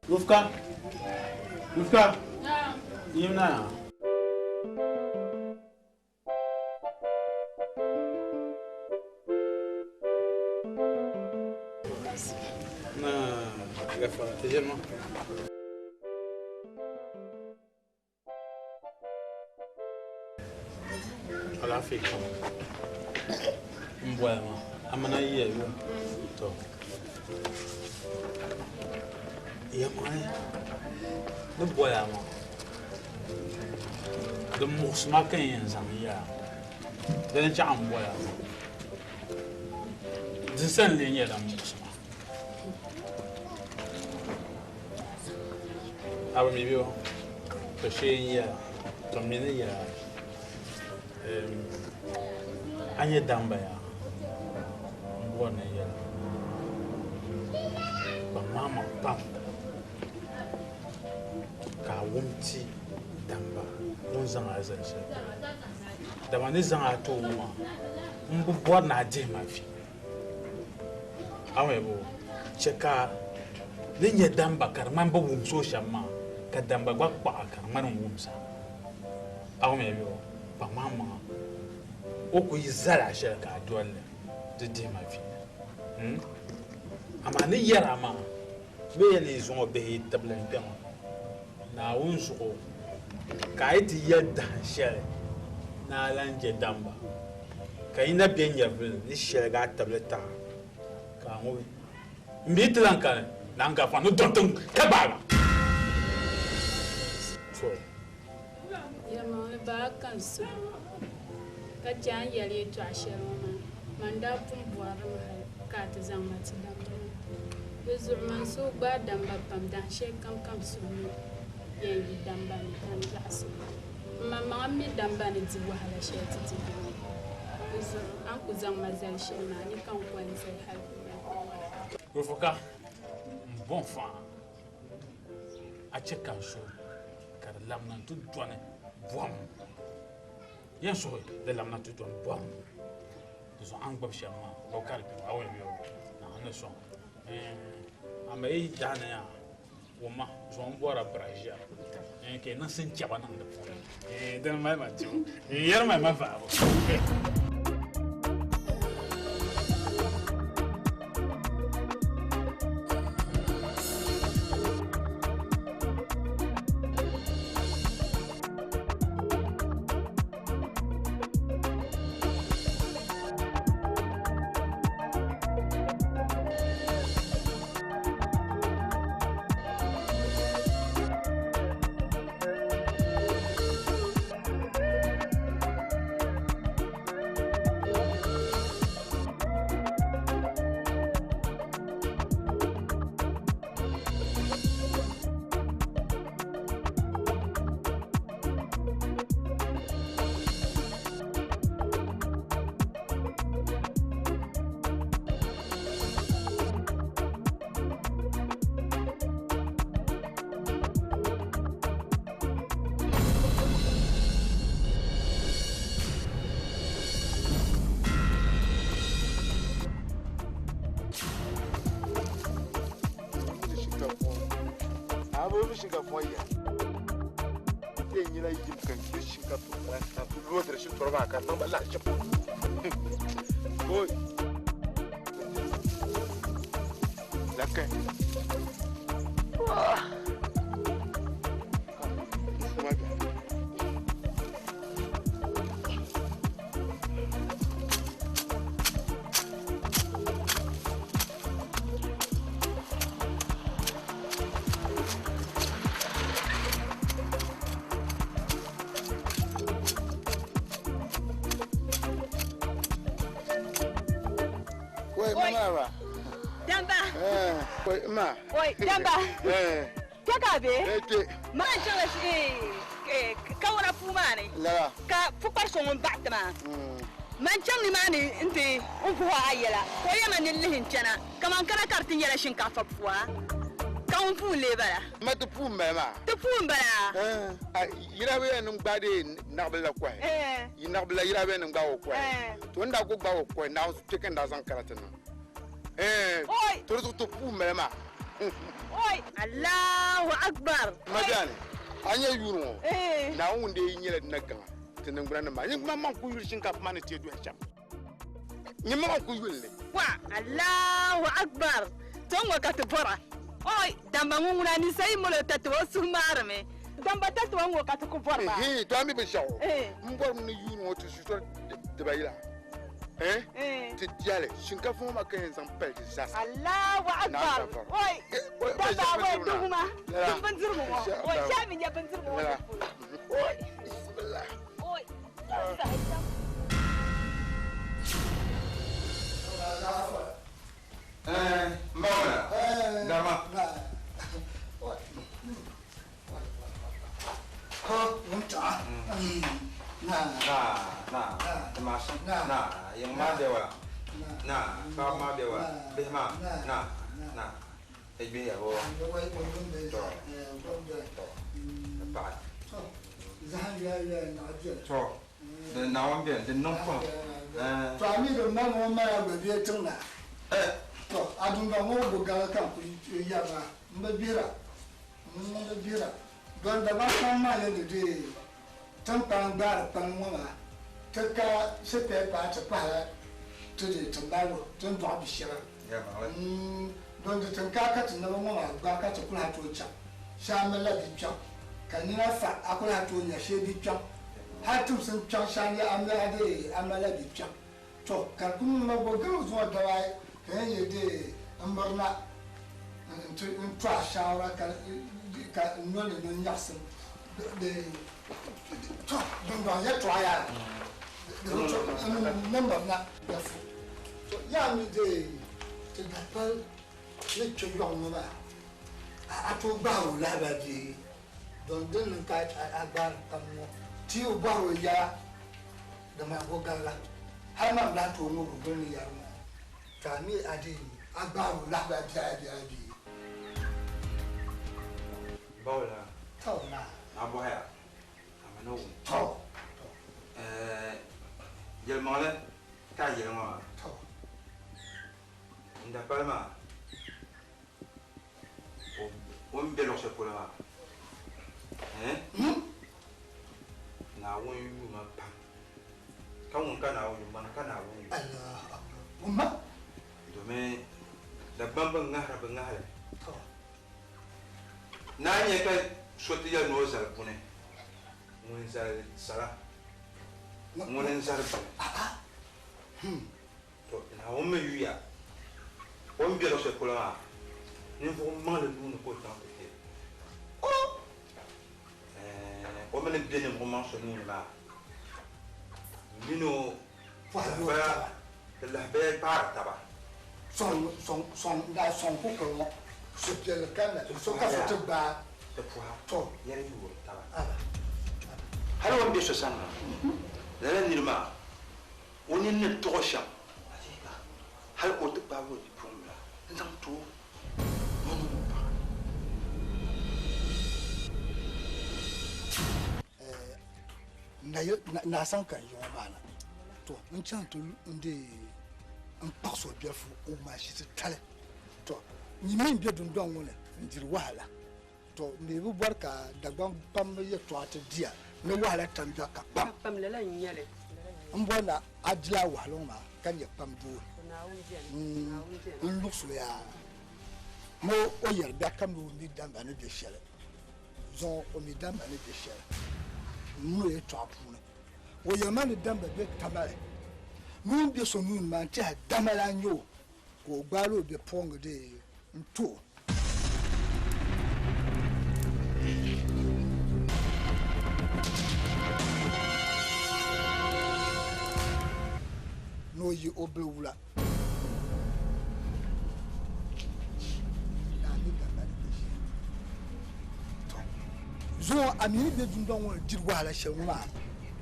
Rufka! Rufka! Yim na ya. Na gafara ti ʒini maa. Alaafee kam n boya maa a mana yiya yo to yɛlimaŋli ni boya maa din muɣisi ma ka n yɛn zaŋ yɛla dini chaɣ n boya maa di sani lee nyɛla din muɣisi ma A bi mi bɛ o to shee n-yɛla to mi ni yɛla a nyɛ damba yaa m-bɔri ni n yɛla kpaŋmaŋmaŋ pam ka a wum ti damba o ni zaŋ a zali shɛli polo dama ni zaŋ a ti o ŋɔ maa m bi bɔri ni a dihi ma vi. A mi bo chɛ ka ni nya damba ka di ŋmani bɛ wums o shɛm maa, ka damba gba kpaɣa ka di ŋmani n-wums a. A mi bo kpaŋmaŋmaŋa o ku yi zal a shɛli ka a dol li, di dihi ma vi. Hmm? Amaa ni yɛr a maa, bɛ yɛn ni yi zaŋ o bihi yi tibili n-kpe ŋɔ Naawuni zuɣu, ka a yi ti yɛli dahin shɛli ni a lan je damba, ka yi na be nyɛvili ni shɛligi a tibili taɣi, ka a ŋubi. M bi ti lan kani naŋgbafa ni dɔni tiŋ ka gbaai ba. To. Yɛlimaŋli ba a ka n suhu, ka chɛ a ni yɛli yɛtɔɣ shɛli ŋɔ maa, man daa pun bɔri li mi hal ka a ti zaŋ ma ti damba maa. Di zuɣu man suhu gbaai damba pam dahin shɛli kam ka n suhu mi yɛn yi damba ni ka n zaɣisi o. M maŋmaŋa mi damba ni di wahala shɛli ti ti dini ŋɔ. Di zuɣu a ni ku zaŋ ma zali shɛli maa ni ka n ko n-zali hal ka mali ka wara. Rufuka, m bo n-fɔŋ a, a chɛ ka n suhu ka di labina nti dɔni bɔm. Yɛn suhi di labina nti dɔni bɔm. Di zuɣu a ni gbubi shɛm maa, gbubi ka di kpɛm a waya bɛ o, Naawuni ni sɔŋ. Amaa yi daa ni yaa wumma zuɣu n bɔra biraʒia ka yi niŋ sinchaba niŋ di puuni dini mali ma tibu n yɛri mali ma vaabu. Wai mama ba. Damba. Eh, wai ma. Wai damba. Eh. Kpe ka be? Eh, kpe. Ma n chaŋla eh, kawura puu maa ni. Lala. Ka pukpari so ŋun baɣi ti maa. Man chaŋ nimaani nti n kuhi o a yɛla, ka o yɛma ni lihi n chana kaman kana ka di ti nyɛla shinkaafa pua, ka ŋun puu n-lee bala? Ma ti puu m-bala maa. Ti puu m-bala. Eh, a yirabu yɛn niŋ gbaai dee naɣibila la kɔhi. Yi naɣibila yirabu yɛn niŋ gbaai o kɔhi. To n daa ku gbaai o kɔhi, Naawuni kpe ka n daa zaŋ kana ti niŋ. Eh, to di zuɣu ti puu m-bala maa. Oi, Allahu Akbar. Ma biɛni, a nyɛ yuuni ŋɔ, Eh. Naawuni ŋun dee nyɛla nagaŋa ti niŋgbuna nim maa. Nyini maŋmaŋ ku yuli shinkaafa maa ni ti duhi shɛm. Nyini maŋmaŋ ku yuli li. Wa, Allahu Akbar. To ŋɔ ka ti bɔra. Oi, damba ŋun ŋuna ninsal yi mali o tatiba o suhu maarimi. Damba tatiba ŋɔ ka ti ku bɔri maa. Ehe, to a mi binshɛɣu. Eh. N bɔrimi ni yuuni ŋɔ ti shitɔri dibayi la. Eh? Eh. Ti diɛli shinkaafa ŋɔ maa ka yɛn zaŋ pali di zaa sa. Allahu Akbar. Naan Oi, Oi, damba oi, wai duhuma. Lala. Dun bindirigu ŋɔ. Insha Oi, Allah. shɛli mi nyɛ bindirigu ŋɔ Lala. puuni. Oi, bismillah. Oi. Mbawla. Dama. Na, na, dimashi, na, yiŋ maa be wala, na, paɣaba maa be wala, bihi maa, na, na, di gbihiya bɔ, to, to, di paɣi. To, di Naawuni beni, di niŋ pɔhim. To a mi di ma ŋɔ mala gba bɛ tiŋ na. To a dundoŋ ŋɔ bo gaŋa ka n kuli yɛri maa m bi gbihira m bi gbihira don daba kpaŋ maa yɛn di deei tiŋkpaŋ gbaari kpaŋ ŋɔ maa ti ka sipɛɛ paai ti pahila ti di ti malibu ti ni dɔɣi bi shɛba. Don di tiŋkaa ka ti naba ŋɔ maa gba ka ti kuli ha tooi chaŋ shee a malila bi kpiɔŋ ka nina fa a kuli ha tooi nya shee bi kpiɔŋ hali timsim kpiɔŋ shee a nya a mi a deei a malila bi kpiɔŋ. To ka di kuli niŋ ma bo gari zuŋɔ daba ayi ka yɛn yɛ deei m mirina nti n to a shaawara ka ka n noli ni noli nyaɣisim di to dundɔŋ yɛltɔɣa yaa di bi to n ni mirina ya fu. To yaa mi deei ti dapali ni kpe yɔɣu ŋɔ maa a tooi gbahi o lahibali bee don din niŋ ka a gbaari pam ŋɔ ti yi bɔhiri o yɛla dama o galiga hali man lahi tooi ŋubiri bini ni yɛri ŋɔ ka a mi a dii a gbaari o lahibali biɛla biɛla bee. Bawla. Tɔ naa. A bɔhaya, a ma ni wum. Tɔ. Yɛlimaŋli ka a yɛli ŋɔ maa. Tɔ. N dapali maa, o ni be luɣ shɛli polo maa, Naawuni yu ma pam. Ka ŋun ka Naawuni yu, mani ka Naawuni yu. Allahu Akbar. Wumma. Domin Dagbaŋ bi ŋahira bi ŋahili. Tɔ. Naa nya ka so ti yɛli ni o zali buni, ŋun zali sala, ŋuni n-zali buni. To, Naawuni mi yuya o ni be luɣ shɛli polo maa, ninvuɣ maŋli nuu ni ka o chaŋ ti kpe. Ɛɛn, o mi ni be ninvuɣ maŋ so nuu ni maa min o lahibaya, di lahibaya kpaari taba. Sɔŋ, sɔŋ, sɔŋ, n-daa sɔŋ kukoli ŋɔ suhupiɛlli kanna, so ka so ti gbaai. Ti puha To. yɛli yuuri taba. Aba. Hal o ni be so sani maa, lala nir maa o nini ni tɔɣ o shɛm, achiika, hal ka o ti gbaag o bipuɣimbila n-zaŋ ti o ni o niŋ o paɣa. Naa sani ka n yi ŋɔ maa na, to n chaŋ ti n deei n kpaɣis o biɛlifu o maashi ti tali. To nyini mi m-be dundɔŋ ŋɔ ni n-diri wahala. To m mi bi bɔri ka Dagbaŋ pam yɛtɔɣa ti diya ni wahala tam biɛɣu ka kpam. Kpam, lala n-nyɛ li. M bɔri ni a dila a wahala ŋɔ maa ka nyɛ kpam doo. N luɣisi o yaa ni o yɛri biɛɣu kam ni o mi damba ni be shɛli. Zuŋɔ o mi damba ni be shɛli n mi o yɛtɔɣa puuni. O yɛli ma ni damba be Tamale. Ni o ni be so nuu ni maa n-tɛha dama la n-nyɛ o ka o gbaali o bipuɣiŋga dee n-ti o. Ni o yi o bili wula. Zuŋɔ a mi ni be dundɔŋ ŋɔ ni diri wahala shɛli ŋɔ maa,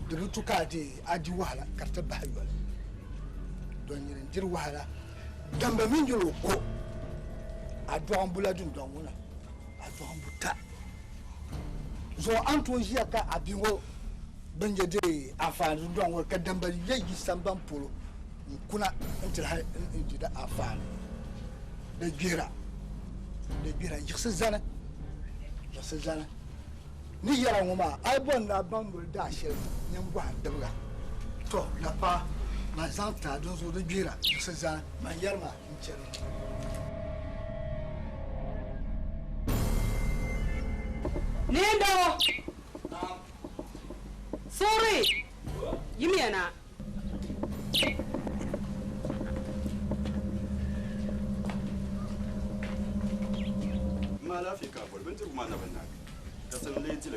di bi tu ka a deei a di wahala ka di ti bahi yoli. Don nyini n-diri wahala, damba mi nyɛla o ko. A dɔɣimbu la dundɔŋ ŋɔ ni, a dɔɣimbu ta. Zuŋɔ a ni tooi ʒiya ka a bia ŋɔ bɛn je deei anfaani dundɔŋ ŋɔ ni, ka damba yɛ yi sambani polo n-kuna nti lahi n-di di anfaani di gbihira. Di gbira yiɣisi zani, yiɣisi zani. Ni yɛra ŋɔ maa, a yi bɔri ni a baŋ boli daa shɛli nyin bɔhim dibiga. Tɔ, napaa, man zaŋ ti a, dinzuɣu di gbihira, yiɣisi zani, man yɛri maa n-chani. Neendoo! Suɣuri! Yimiya na.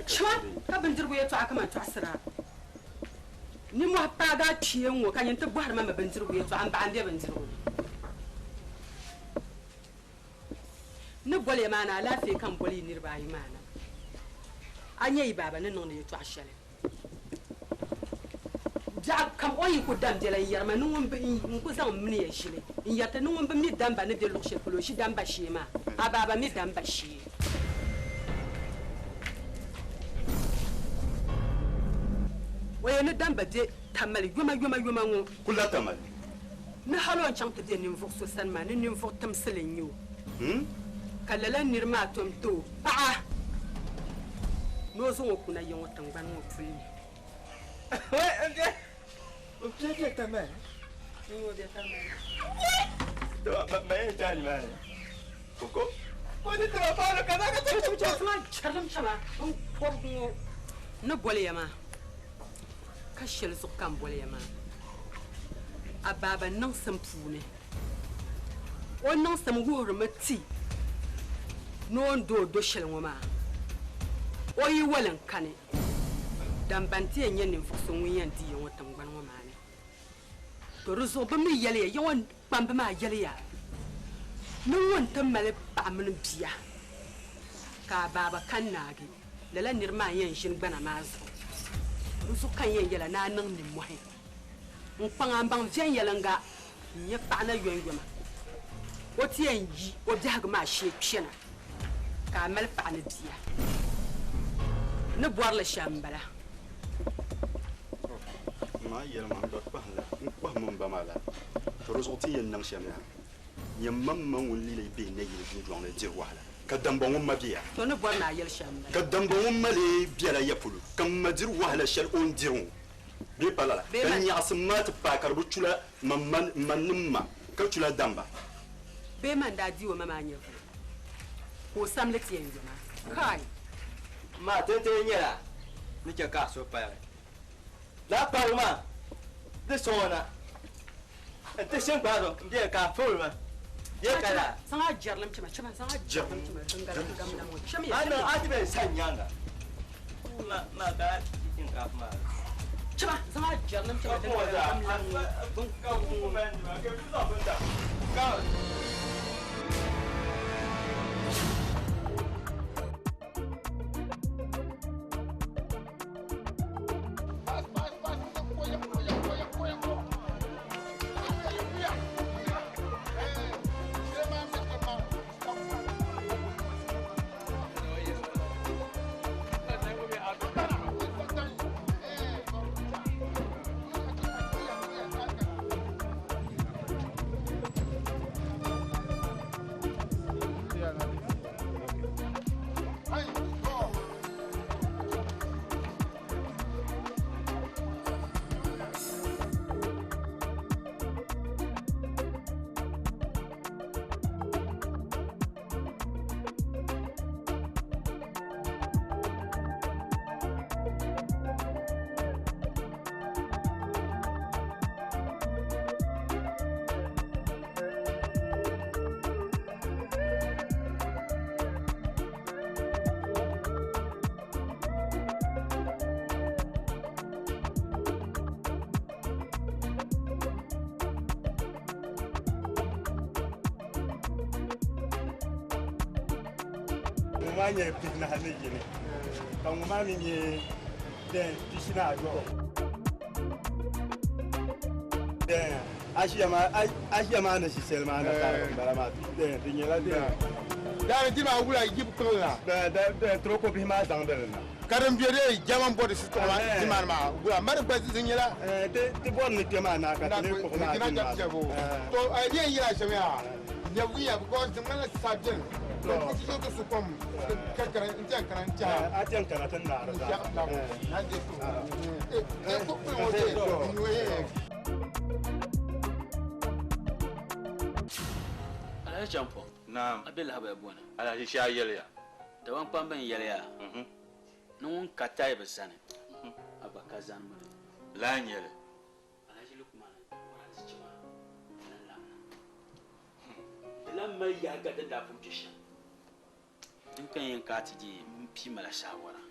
Chima ka bindirigu yɛtɔɣa kaman tɔɣisira. Nimmohi paagi a kpee ŋ-ŋɔ ka nyin ti bɔhiri ma mi bindirigu yɛtɔɣa m-baɣa m-be bindirigu ni. N ni boli ya maa ni alaafee ka m boli yi niriba ayi maa na. A nya yi baaba ni niŋdi yɛtɔɣ shɛli. Biɛɣu kam o yi ku dam biɛla n-yɛri ma ni ŋun bi n ku zaŋ m mini ya ʒili n-yɛri ti ni ŋun bi mi damba ni be luɣ shɛli polo ʒi damba shee maa, a baaba mi damba shee. O yɛn ni damba be Tamale yoma yoma ŋɔ. Kula Tamale. Ni hal o ni chaŋ ti be ninvuɣ so sani maa ni ninvuɣ timsili n-nyɛ o. Ka lala nir maa tom ti o paɣa ni o zaŋ o kuna ya ŋɔ tiŋgbani ŋɔ puli ni. N ni boli ya maa, ka shɛli zuɣu ka m boli ya maa, a baaba niŋsim puuni. O niŋsim wuhirimi ti ni o ni do o do shɛli ŋɔ maa, o yi wali n-kani, Dambani ti yɛn nyɛ ninvuɣ so ŋun yɛn di ya ŋɔ tiŋgbani ŋɔ maa ni. To di zuɣu bɛ mi yɛliya, ya ŋɔ kpamba maa yɛliya ni ŋun ti mali paɣa mini bia ka a baaba ka naagi, lala nir maa n-yɛn ʒini gbana maa zuɣu. Di zuɣu ka n yɛn yɛl a ni a niŋ nimmɔhi n-kpaŋ a m-baŋ viɛnyɛliŋga n-nyɛ paɣa na yomyoma. O ti yɛn yi o biɛhigu maa shee kpɛna ka a mali paɣa ni bia. N ni bɔri li shɛm m-bala. Maa yɛli ma, n gba kpahimla, n kpahim m ba maa la. To di zuɣu ti ni yɛn niŋ shɛm yaa, nyɛ maŋmaŋ ŋun lee be nayili dundɔŋ ni diri wahala, ka damba ŋun ma be ya. To ni bɔri ni a yɛli shɛm m-bala. Ka damba ŋun ma lee bela ya polo, ka m ma diri wahala shɛli o ni diri ŋɔ. Bee pa lala, ka nyaɣisim maa ti paai ka di bi chula ma m ma ni m ma, ka chula damba. Bee man daa di o ma maa nyɛvili, ka o samli ti yɛn yo ma. Kai! Maa tintini nyɛla ni chɛ ka a suhu paligi. Lala paligu maa di sɔŋ o na nti shini gbaai zuɣu m-beni ka a fibili ma bee ka laa. Zaŋ a jɛrilim chɛ ma, chɛ ma, zaŋ a jɛrilim chɛ ma, din galim gamda ŋɔ, chɛmiya, A niŋ chɛmiya. a ti be n sani nyaaŋa. Ma, ma ka a ti shinkaafa maa. Chɛ ma, zaŋ a jɛrilim chɛ ma, din galim gamda ŋɔ, biŋkɔbigu ŋɔ. Ŋɔ maa nyɛ pihinahi ni yini ka ŋɔ maa mi nyɛ dɛn pishi ni ayɔbu. Dɛn a ʒiya maa ni ʒi shɛli maa na taariba m-bala maa dɛn di nyɛla dɛn. Daani di maa wula yibu kpiɣili na. Dɛn toroko bihi maa zaŋdi li na. Ka din be dee German body shitɔɣu maa dimaani maa wula mari gba di nyɛla. Ti bɔri ni kpɛ maa na ka ti lee kpuɣi maa dini maa. To di yɛn yɛla shɛm yaa nyɛbu ya because di ŋmanila sa beni. Ti su kom ka kana n tiɛn kana n tiɛha. A tiɛn kana ti naari zaa. Na je to. Eh ko ko o te. Alhaji Champɔŋ. Naam. A be lahabaya bɔni. Alhaji Shah yɛliya. Dabankpamba n-yɛliya ni ŋun ka tayi bi zani, a gba ka zani mi ni. Laa n-nyɛ li. Alhaji Lukman o azichi maa lan labina. Di lan mali yahiga din daa pun kpe shɛm. Din ka n yɛn ka a ti di m pii ma la saawara.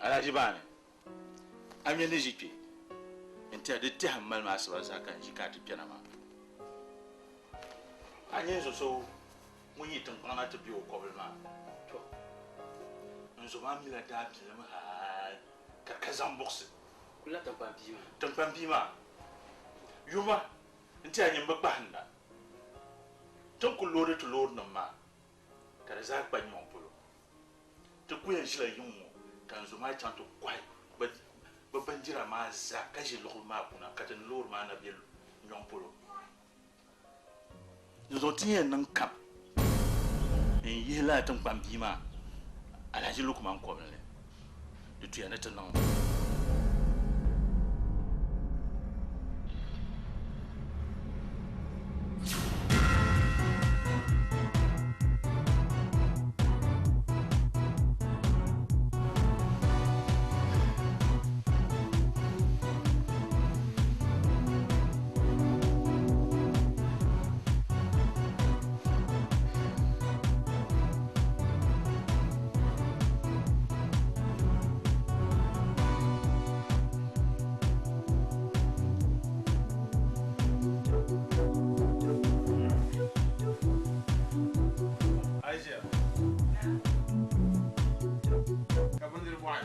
Alhaji Baani, a mi ni ʒi kpe n-tɛhi di tɛhi m mali ma asiba zaa ka n ʒi ka a ti kpɛna maa. A nyɛ n zo so ŋun yi tiŋkpaŋ na ti be o kɔbili maa. To, n zo maa mila daa bilimi hal ka ka zaŋ buɣisi. Kulila tiŋkpan bia maa. Tiŋkpan bia maa. Yuma n-ti a nyin bi kpahinda. Ti ni kul loori ti loorinima maa ka di zaa kpa nyɔŋ polo. Ti ku yɛn ʒila yiŋ ŋɔ ka n zo maa chaŋ ti kɔhi bɛ bindira maa zaa ka ʒi luɣili maa kuna ka ti ni loori maa na be nyɔŋ polo. N zuɣu ti yɛn niŋ kam n-yihi lala tiŋkpan bia maa Alhaji Lukman kɔbili ni. Di tuya ni ti niŋ li. Aisha. Ka bindiri bɔɣi.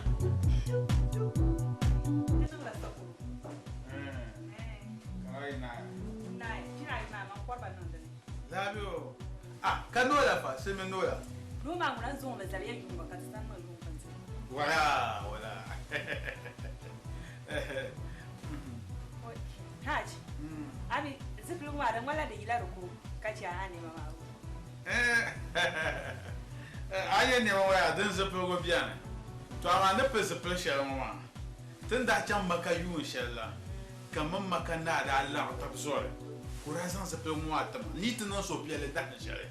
Labio. Ah, ka nola fa, simi nola. Doo maa ŋuna zaŋ o mi zali ya yuŋ ka ti zaŋ niŋ yuŋ bindira. Wala, wala. Hajj, abi zipiligu maa di ŋmanila di yila di ko ka chɛ a nɛma maa. A yɛ nɛma ŋɔ yaa din zipiligu beni. To amaa ni pili zipili shɛli ŋɔ maa, ti ni daa chaŋ Maka yuun shɛli la, ka m mini Maka naa daa laɣim tab zɔri, ka o daa zaŋ zipiligu ŋɔ maa ti ma. N yi ti niŋ suhupiɛlli dahin shɛli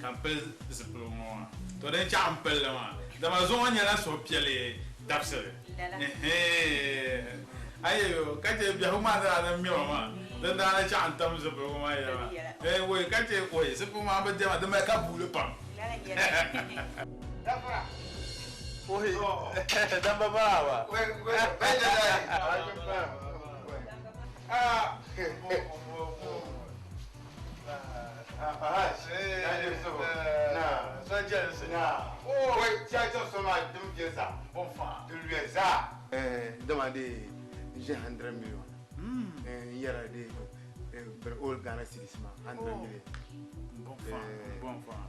ka m pili zipiligu ŋɔ maa. To din chaɣ m pili li maa, dama zuŋɔ nyɛla suhupiɛlli dabisili. Ayeyo, ka chɛ biɛhigu maa ni daa niŋ mɛma maa, din daa ni chaɣ n-tam zipiligu maa yɛla maa. Woi, ka chɛ, woi, zipiligu maa bi diɛma, di mali ka buuli pam. Ohi, damba baraaba. Dama de n ʒi 100 million n yɛra de bari old Ghana cedis maa 100 million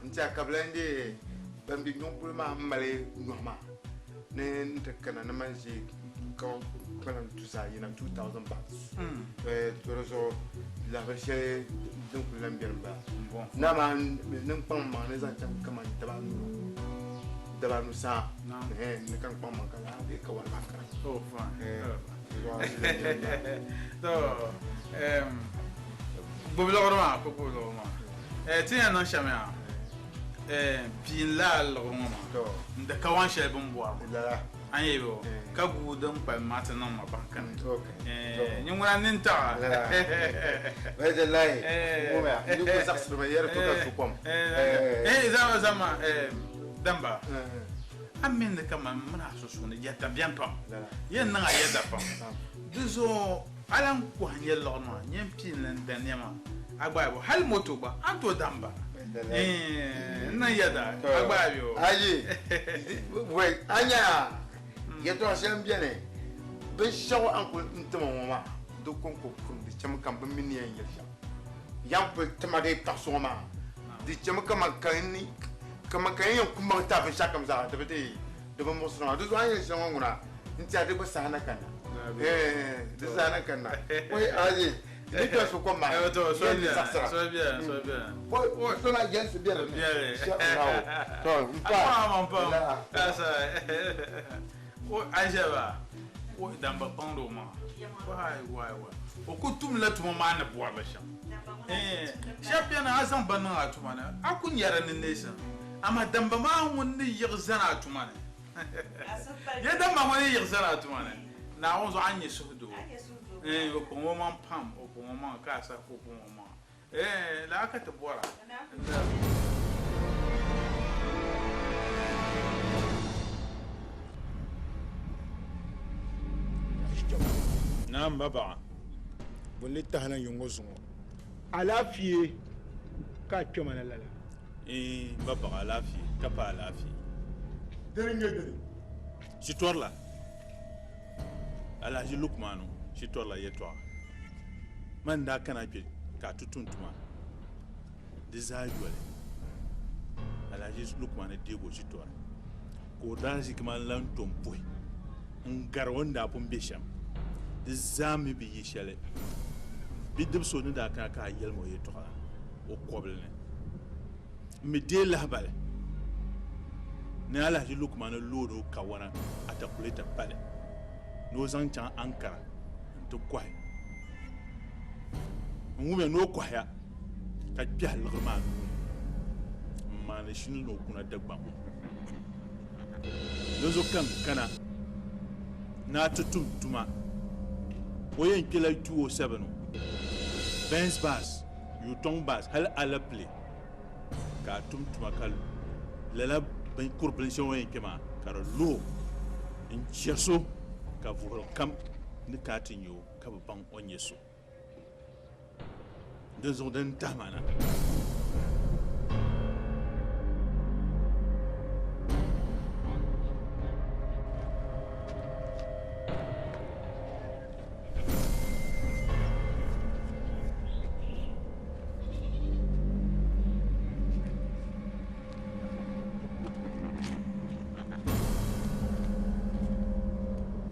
n tiɛha kabila n de ban be nyɔŋ polo maa m mali nyɔhi maa ni n ti kana ni man ʒi kpalan tusa yina 2000 bucks to di zuɣu lahabali shɛli din kuli lan beni m-bala na maa ni n kpaŋ maŋ ni zaŋ chaŋ kaman dabaanu saa ni ka n kpaŋ maŋ ka laa bee kawani maa kana. To gbubi liɣiri maa ku gbubi liɣiri maa ti yɛn niŋ shɛm yaa pii n laa liɣiri ŋɔ maa n di kawan shɛli bini bɔri maa a ni yɛli ka guui din kpalim maa ti niŋ ma bahi kani nyɛ ŋuna nini taɣa zama damba a mini ni kaman mini a sunsuuni yɛda bɛni pam yɛn niŋ a yɛda pam di zuɣu a lan kɔhi nyɛ liɣiri maa nyɛ n pii n da nɛma a gba bo hali moto gba a ni tooi damba n niŋ yɛda a gba yo ayi wai a nya yɛtɔɣa shɛli n bɛni binshɛɣu a ni kuli n tima ŋɔ maa di kɔŋko kurum di chɛmi kam bi mi ni yɛn yɛli shɛm yan pili tima dee paɣa so ŋɔ maa di chɛmi kaman ka n ni kaman ka n yɛn ku maŋ taai binshɛɣu kam zaa di bi deei di bi muɣisiri ma di zuɣu a ni yɛli shɛli ŋɔ ŋuna n tiɛha di gba saha na kanna di saha na kanna wai ayi Ni jɔ so kom maa. To so Yɛn biɛni, saɣisira. so biɛni, so biɛni. Ko so na yɛnsi bɛ dinni. Biɛni. Insha Allah. To n pa. Ama ma pam. La. Asa. O Aisha ba. O damba kpaŋdi o maŋa. Wai wai wai. O ku tumla tuma maa ni bɔrili shɛm. Shɛba bɛni a zaŋ ba niŋ a tuma ni a ku nyɛri ni neesim. Amaa damba maa ŋun ni yiɣi zani a tuma ni. Ya damba ŋun ni yiɣi zani a tuma ni. Naawuni zuɣu a ni nyɛ suhudoo. O kpaŋ o maŋ pam, o kpaŋ o maŋa ka a sahi ka o kpaŋ o maŋa. Lala ka ti bɔra. Naam ba baɣa, bɔ n-lee tahi na yiŋɔ zuŋɔ? Alaafee ka a kpɛma na lala? Iin, ba baɣa, alaafee ka pa alaafee. Dini n-nyɛ dini? Shitɔrila, Alhaji Lukmanu shitɔrila yɛtɔɣa. Man daa kana kpe ka a ti tum tuma, di zaa yoli Alhaji Lukmanu deeg o shitɔri ka o daanziki maa lan to m-puhi n-gari o ni daa pun be shɛm. Di zaa mi bi yi shɛli bidib so ni daa kana ka a yɛlim o yɛtɔɣa la o kɔbili ni. M mi deei lahibali ni Alhaji Lukmanu loodi o kawana atakulɛta pali ni o zaŋ chaŋ Ankara nti kɔhi. N wumya ni o kɔhiya ka kpɛhi liɣiri maa nuu ni m-maani shini ni o kuna Dagbaŋ. Dinzuɣu ka n kana ni a ti tum tuma. O yɛn kpela 207 o, Benz bus, Yutong bus hali alepile ka a tum tuma ka lala kuri bini shɛli o yɛn kpɛ maa ka di lu o n-chɛ so ka vuhiri kam ni ka a ti nya o ka bi baŋ o ni nyɛ so. Dinzuɣu din tahi ma na.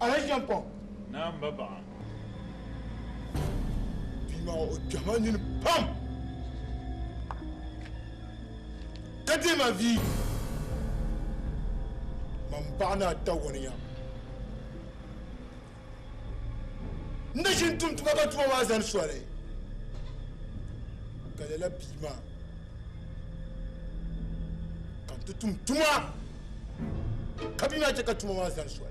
Alhaji Jampong. Naam ba baɣa. Bia maa o kpɛhima nini pam ka deei ma vi. Man baɣa ni a tawaniya. N ni ʒini tum tuma ka tuma maa zani soli, ka lala bia maa ka n ti tum tuma ka bia maa chɛ ka tuma maa zani soli.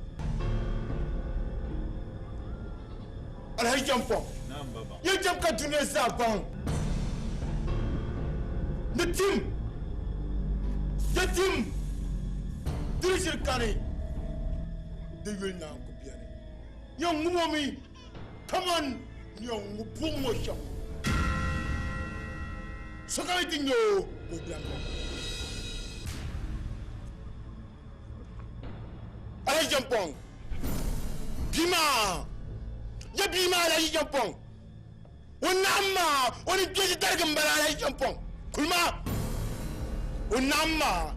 Alhaji Jampong, yɛn chɛm ka dunia zaa baŋ ni tim ya tim diri shiri kani di yuli naan ku beni. Yɛn ŋum o mi kaman ni yɛn ŋub buɣim ŋɔ shɛm. Sokam yi ti nya o ka o bilan baŋ. Alhaji Jampong, bia maa, ya bia maa Alhaji Jampong, o naɣim maa, o ni kpe ti darigi m-bala Alhaji Jampong, kuli maa, o naɣim maa.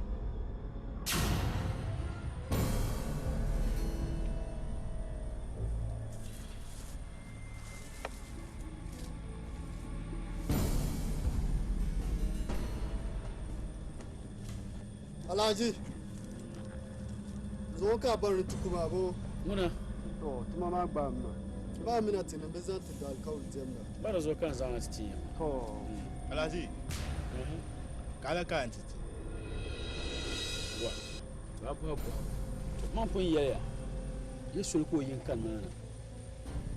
Alhaji, zuŋɔ ka a bari ni ti ku maa boo? Ŋuna. To, tuma maa gbaai mi maa. Baa mina tinim bi zaŋ ti di alikauli diɛmda. Ba di zuɣu ka n zaŋ na ti ti ya. To. Alhaji, ka a lahi ka n ti ti? Wa, to a bɔhi bɔhigu. To, man pun yɛliya, yi soli ka o yi n-kani maa na.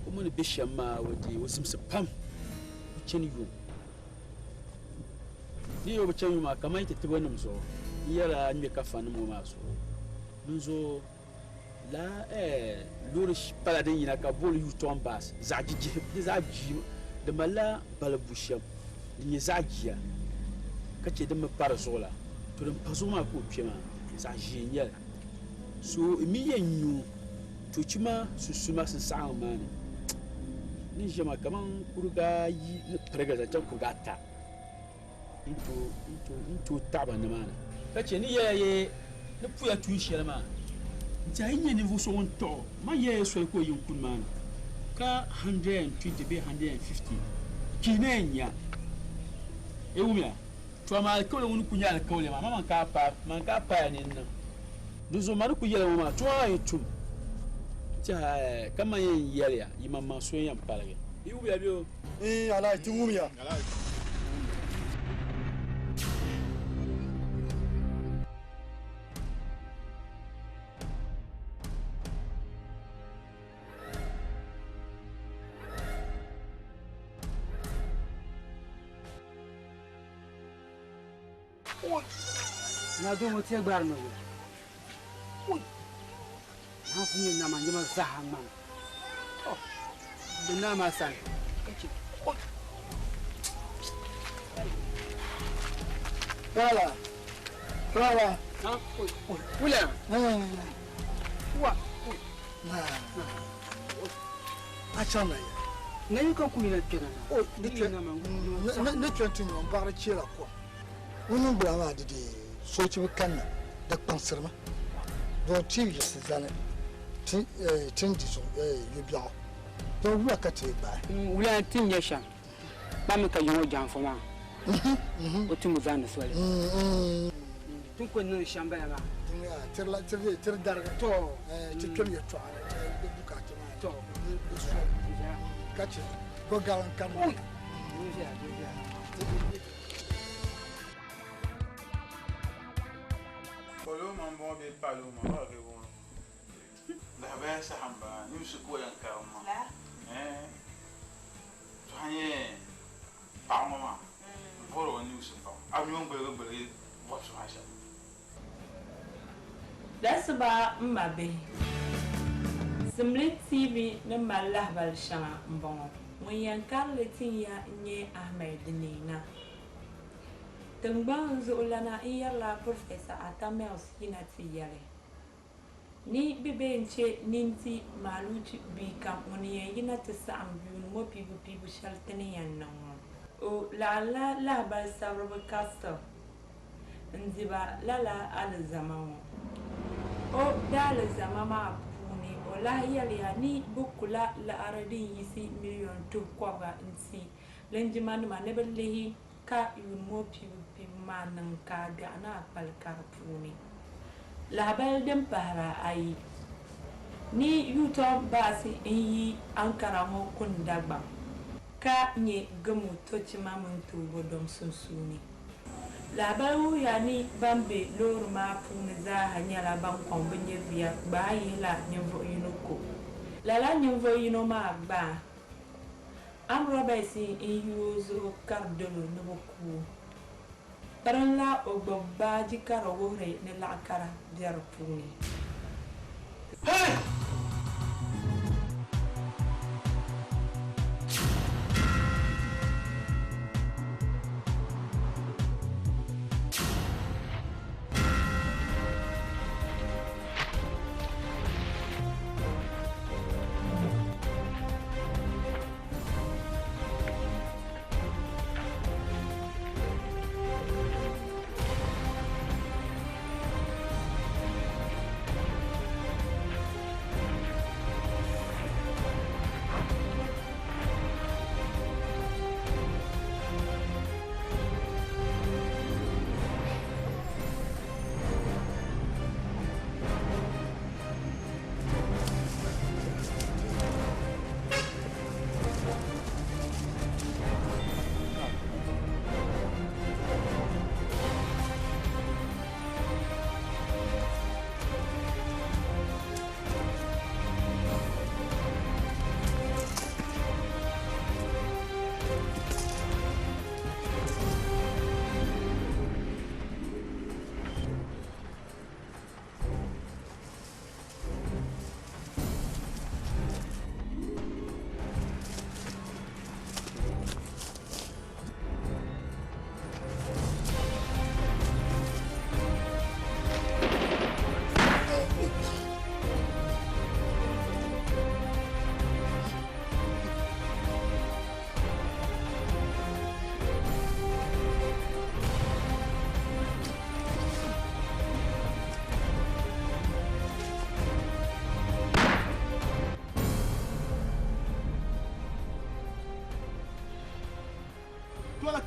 O mi ni be shɛm maa, o deei o zimsi pam. O chani yuŋ. Di yi bi chani yuŋ maa, kaman yi ti tibɔ nim zuɣu, n yɛrila ŋmɛ kafanim ŋɔ maa zuɣu. Dinzuɣu lala loori pala din yina ka booli U-turn bus zaɣ jijihi di zaɣ jia di malila balibu shɛm din nyɛ zaɣ jia ka chɛ din mi pa di zuɣu la to din pa zuɣu maa ka o kpɛ maa zaɣ ʒiɛ n nyɛli so mi yɛn nyu chochi maa sunsuuni maa sinsaɣiŋ maa ni ni ʒiya maa kamani kuriga ayi ni pirigili zaŋ chaŋ kuriga ata n tooi taɣiba nimaani. Ka chɛ ni yɛya yi ni puya tuun shɛli maa n-tɛha yi nya ninvuɣ so ŋun tɔɣ o man yɛya soli ka o yi n-kuni maa ni ka 120 bee 150 Kpi na yɛn nya. E wumya? To amaa alikauli ŋuni ku nyɛ alikauli maa, amaa man ka a paai, man ka a paaya ni n niŋ. Dinzuɣu ma ni ku yɛli ŋɔ maa, tuma maa yi tum, n tɛha, ɛɛ, ka man yɛn yɛli ya, yimaŋmaŋ so n-yɛn paligi. Yi wumya bee o? Iin, Alhaji, ti wumya. Na domo tie gbari mi wula. Na ku nyɛ nama nyɛma zaha ŋmani. To, di naa maa sani. Ka chɛ. Wala. Wala. Wula. Wa. A chaŋ na ya. Na yi ka kuyina kpɛna na. O, ni kpɛn ti nyɔ m-baɣiri cheela kom. Ŋun niŋgbuna maa di di soochibu kanna, di kpaŋsirimi don ti yiɣisi zani ti ni di zuɣu yubiɛɣu. Don wula ka ti gbaai? Wula ti nya shɛm, kpami ka yiŋɔ jaanfo maa o ti mu zaani soli. Ti ni ku niŋ shɛm bala maa. Tiri darigi. Ti kpɛm yɛltɔɣa ni di bukaata maa. Di soli ka chɛ gɔgaliŋ kanna. Palo ma m-bɔŋɔ bee palo ma ba bɛ bɔŋɔ. Lahabaya saha m-bala nimsi ka o yɛn karim maa. Tɔha nyɛ paɣa ŋɔ maa m-bɔri o nimsi pam. A mi o ni gbuligi gbuligi bɔbisi maa shɛm. Dasiba m ma bihi, Simli TV ni mali lahibali shɛŋa m-bɔŋɔ. Ŋun yɛn karili tin ya n-nyɛ Ahmed Neena. Tiŋgbani zuɣulana n-yɛrila Professor Atta Mills yina ti yɛli ni bɛ bee n-che ninti Maaluchi bia kam ŋun yɛn yina ti saɣim yuuni ŋɔ piibupiibu shɛli ti ni yɛn niŋ ŋɔ. O laɣimla lahibali sabiriba Castel n-di ba lala alizama ŋɔ. O daalizama maa puuni o lahi yɛliya ni bɛ kula liɣiri din yiɣisi million tuhi kɔbiga n-ti linjimanima ni bɛ lihi ka yuuni ŋɔ piibupiibu maa niŋ ka a biɛɣu ni a kpali ka di puuni. Lahabali din pahiri ayi ni U-turn baasi n-yi Ankara ŋɔ kuni Dagbaŋ ka nyɛ Gimo Tochima mini Toobo dom sunsuuni. Lahabali wuhiya ni ban be loori maa puuni zaaha nyɛla ban kɔŋ bɛ nyɛviya gbaai yihila ninvuɣ yino ko. Lala ninvuɣ yino maa gbaai Armed robbers n-yi o zuɣu kari dolo ni bɛ ku o. Pirinla o gbubi baaji ka di wuhiri ni laɣikara be di puuni.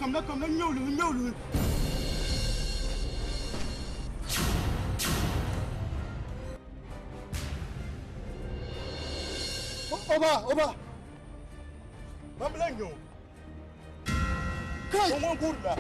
Kamina, kamina, n ŋme o luhi, n ŋme o luhi. Oba, oba. Mambila n-nyɛ o. Kai! O ŋɔ guurila.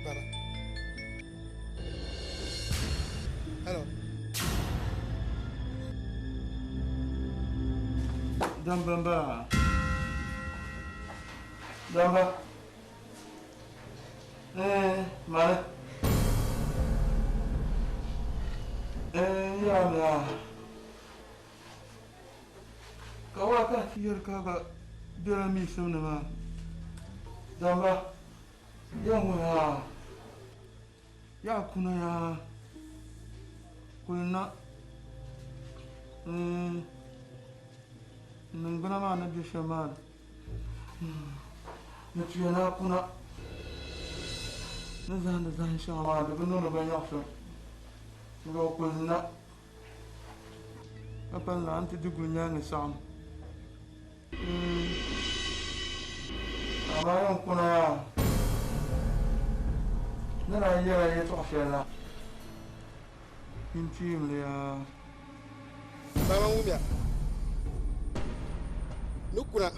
Baba. Hello. Damba. Damba. Eh, male. Eh, ya ya. Ka wa ka yɛri ka ba bela mi simni maa. Damba. Ya ŋɔ ya. Ya kuna ya. Kulina. Eh. Niŋgbuna maa ni bɛ shɛm maa ni tuya na kuna ni zahandi zahin shɛŋa maa di bi niŋdi ba nyaɣisim n o kulina ka pali na a ni ti di guli nyaangi saɣim amaa yɛn kuna yaa ni daa yɛla yɛltɔɣa shɛli la n tiim li yaa. Baba ŋumya ni kuna.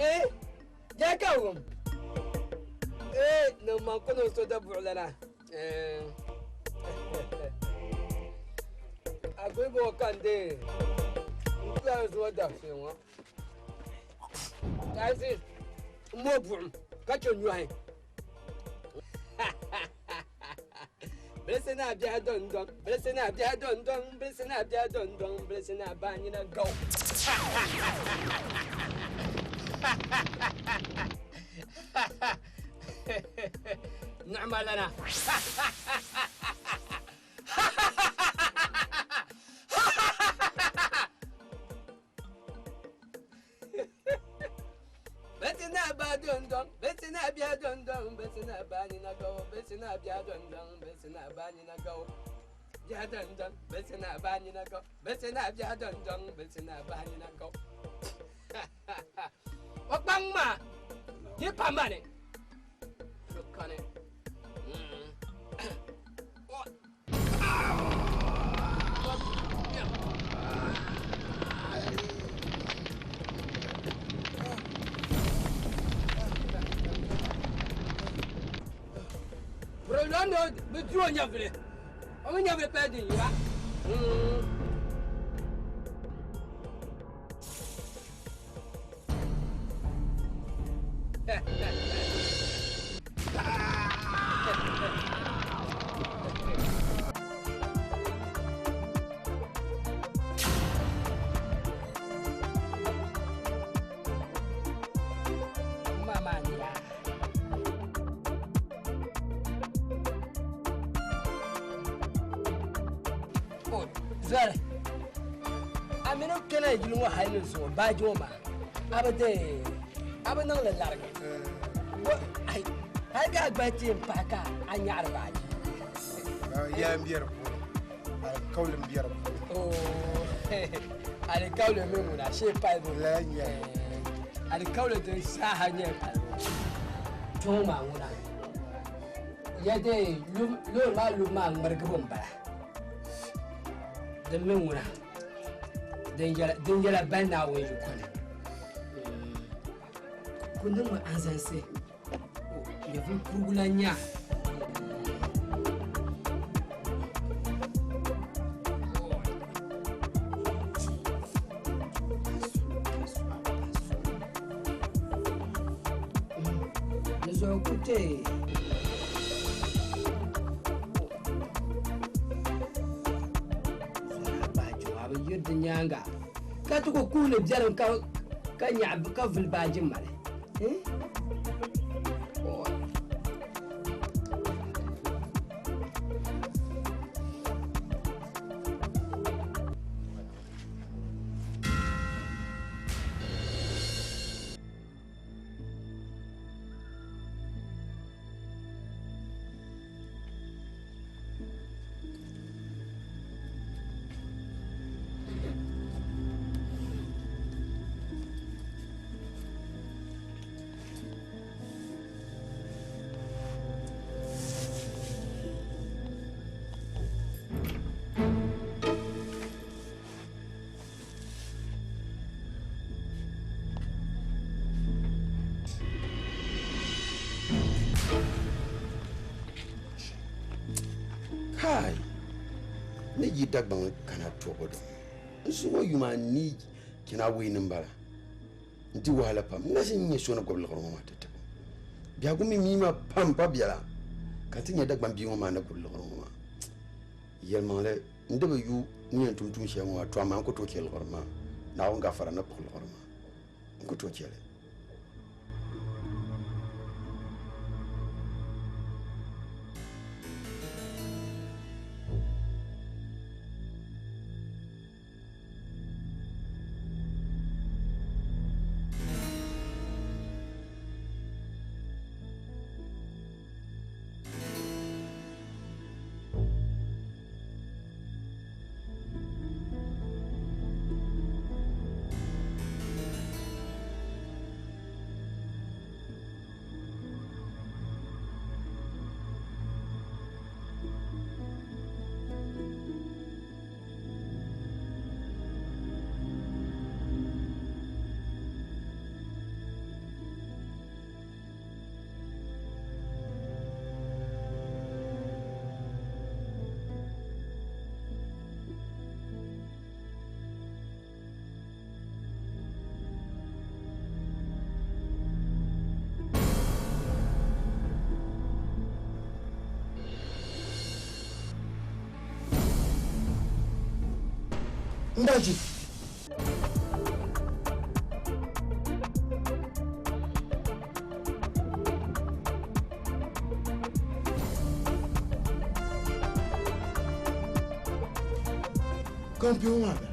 Eh, jaka wum. Eh, no man kono so da bu'lana. Eh. Akwai bo kande. Nkla zo da fewa. Kaisi mo bu'um ka chon nyuai. Blessing na bia don don, blessing na bia don don, blessing na bia don don, blessing na ba ni na go. نعم لنا. بسنا با دون دون، بسنا بيا دون دون، بسنا با ni na go، بسنا بيا دون دون، بسنا با ni na go. Bia don don, بسنا با ni na go، بسنا بيا دون دون، بسنا با ni na go. O kpaŋ maa, yi pa ma ni. Kani. Bɛ lɔn ni bɛ di o nyɛvili. O mi nyɛvili pala din yira. Mama ya. Oh, Zara. Aminu kana yili ŋɔ hali ni zuɣu baaji ŋɔ maa a bi de a bi niŋli larigi ai hali ka a gba ti yɛn pahi ka a nyaɣari baaji. Yaa n bɛ di puuni, alikawli n bɛ di puuni. Oh, alikawli mi ŋuna shee palibu. Lala n nyɛli. Alikawli din zaaha nyɛ palibu. Kpɛŋɔ maa ŋuna ya de loori maa lubu maa ŋmarigibu n bala. Din mi ŋuna din yɛla bali Naawuni yiko ni. Ku niŋmi anzansi nyɛvuli kurigu la nya. Ni zuɣu ku te a bi yiri di nyaanga ka ti ku kuhili biɛlim ka nyaɣi ka vuli baaji mali. Kai, ni yi Dagbaŋ kana tɔbu dɔŋ n zuŋɔ yuma ni chana wei ni bala n di wahala pam n na ʒin nyɛ so ni gbubi liɣiri ŋɔ maa ti tibu biɛhigu mi mii ma pam pa biɛla ka ti nyɛ Dagbaŋ bia ŋɔ maa ni gbubi liɣiri ŋɔ maa yɛlimaŋli n di bi yu n yɛn tum tuun shɛli ŋɔ maa to amaa n ku tooi chɛ liɣiri maa Naawuni gafara ni kpuɣi liɣiri maa n ku tooi chɛli. Ndaji. Kampion maa bɛ.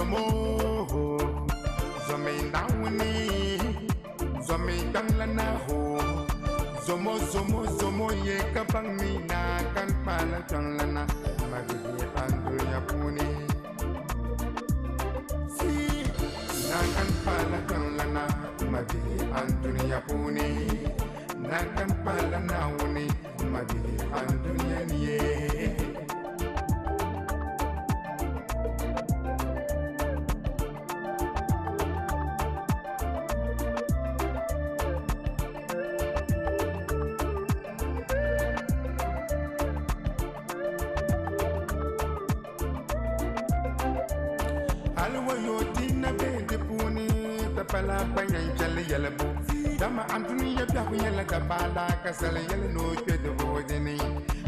Zomo zomi Naawuni zomi kpaŋlana ho zomo zomo zomo ye ka baŋ mi naa kan kpaala kpaŋlana ma bihi andunia puuni si naa kan kpaala kpaŋlana ma bihi andunia puuni naa kan kpaala Naawuni ma bihi andunia ni ye. Alwayo ti na be di puuni pala kpanyan chɛli yɛlibu dama anduniya biɛhagu nyɛla dabaala ka sali yɛli ni o kpɛ di boodini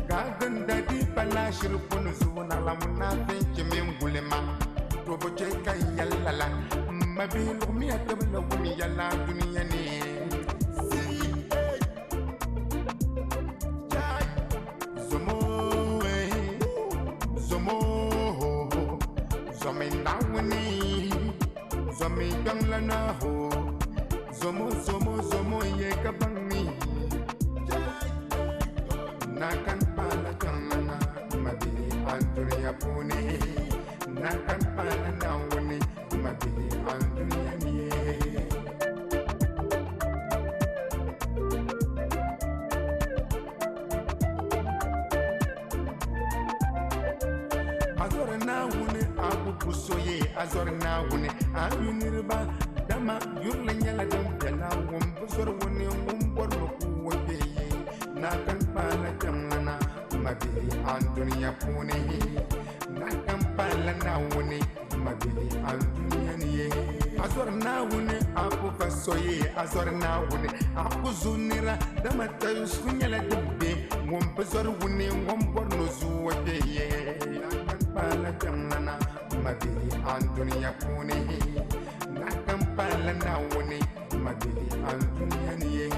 ka ginda di pala shiri puni zuɣu naɣila munaafinchi mini gulima to bi chɛ ka n yɛli lala m ma bihi luɣumiya tibili wum yɛla duniya ni. Zomo zomo zomi Naawuni zomi kpaŋlana ho zomo zomo zomo ye ka baŋ mi naa kan paala kpaŋlana ma bihi andunia puuni naa kan paala Naawuni ma bihi andunia ni ye. A zɔri Naawuni a ku ku so ye a zɔri Naawuni a yu niriba dama yurili nyɛla din viɛla ŋun bi zɔri wuni ŋun bɔri ni ku o kpee ye naa kan kpaala kpɛŋlana ma bihi andunia puuni naa kan paala Naawuni ma bihi andunia ni ye a zɔri Naawuni a ku fa so ye a zɔri Naawuni a ku zu nira dama tayusu nyɛla din be ŋun bi zɔri wuni ŋun bɔri ni o zu o kpee ye naa kan paala kpɛŋlana ma bihi andunia puuni naa kan paala Naawuni ma bihi andunia ni ye.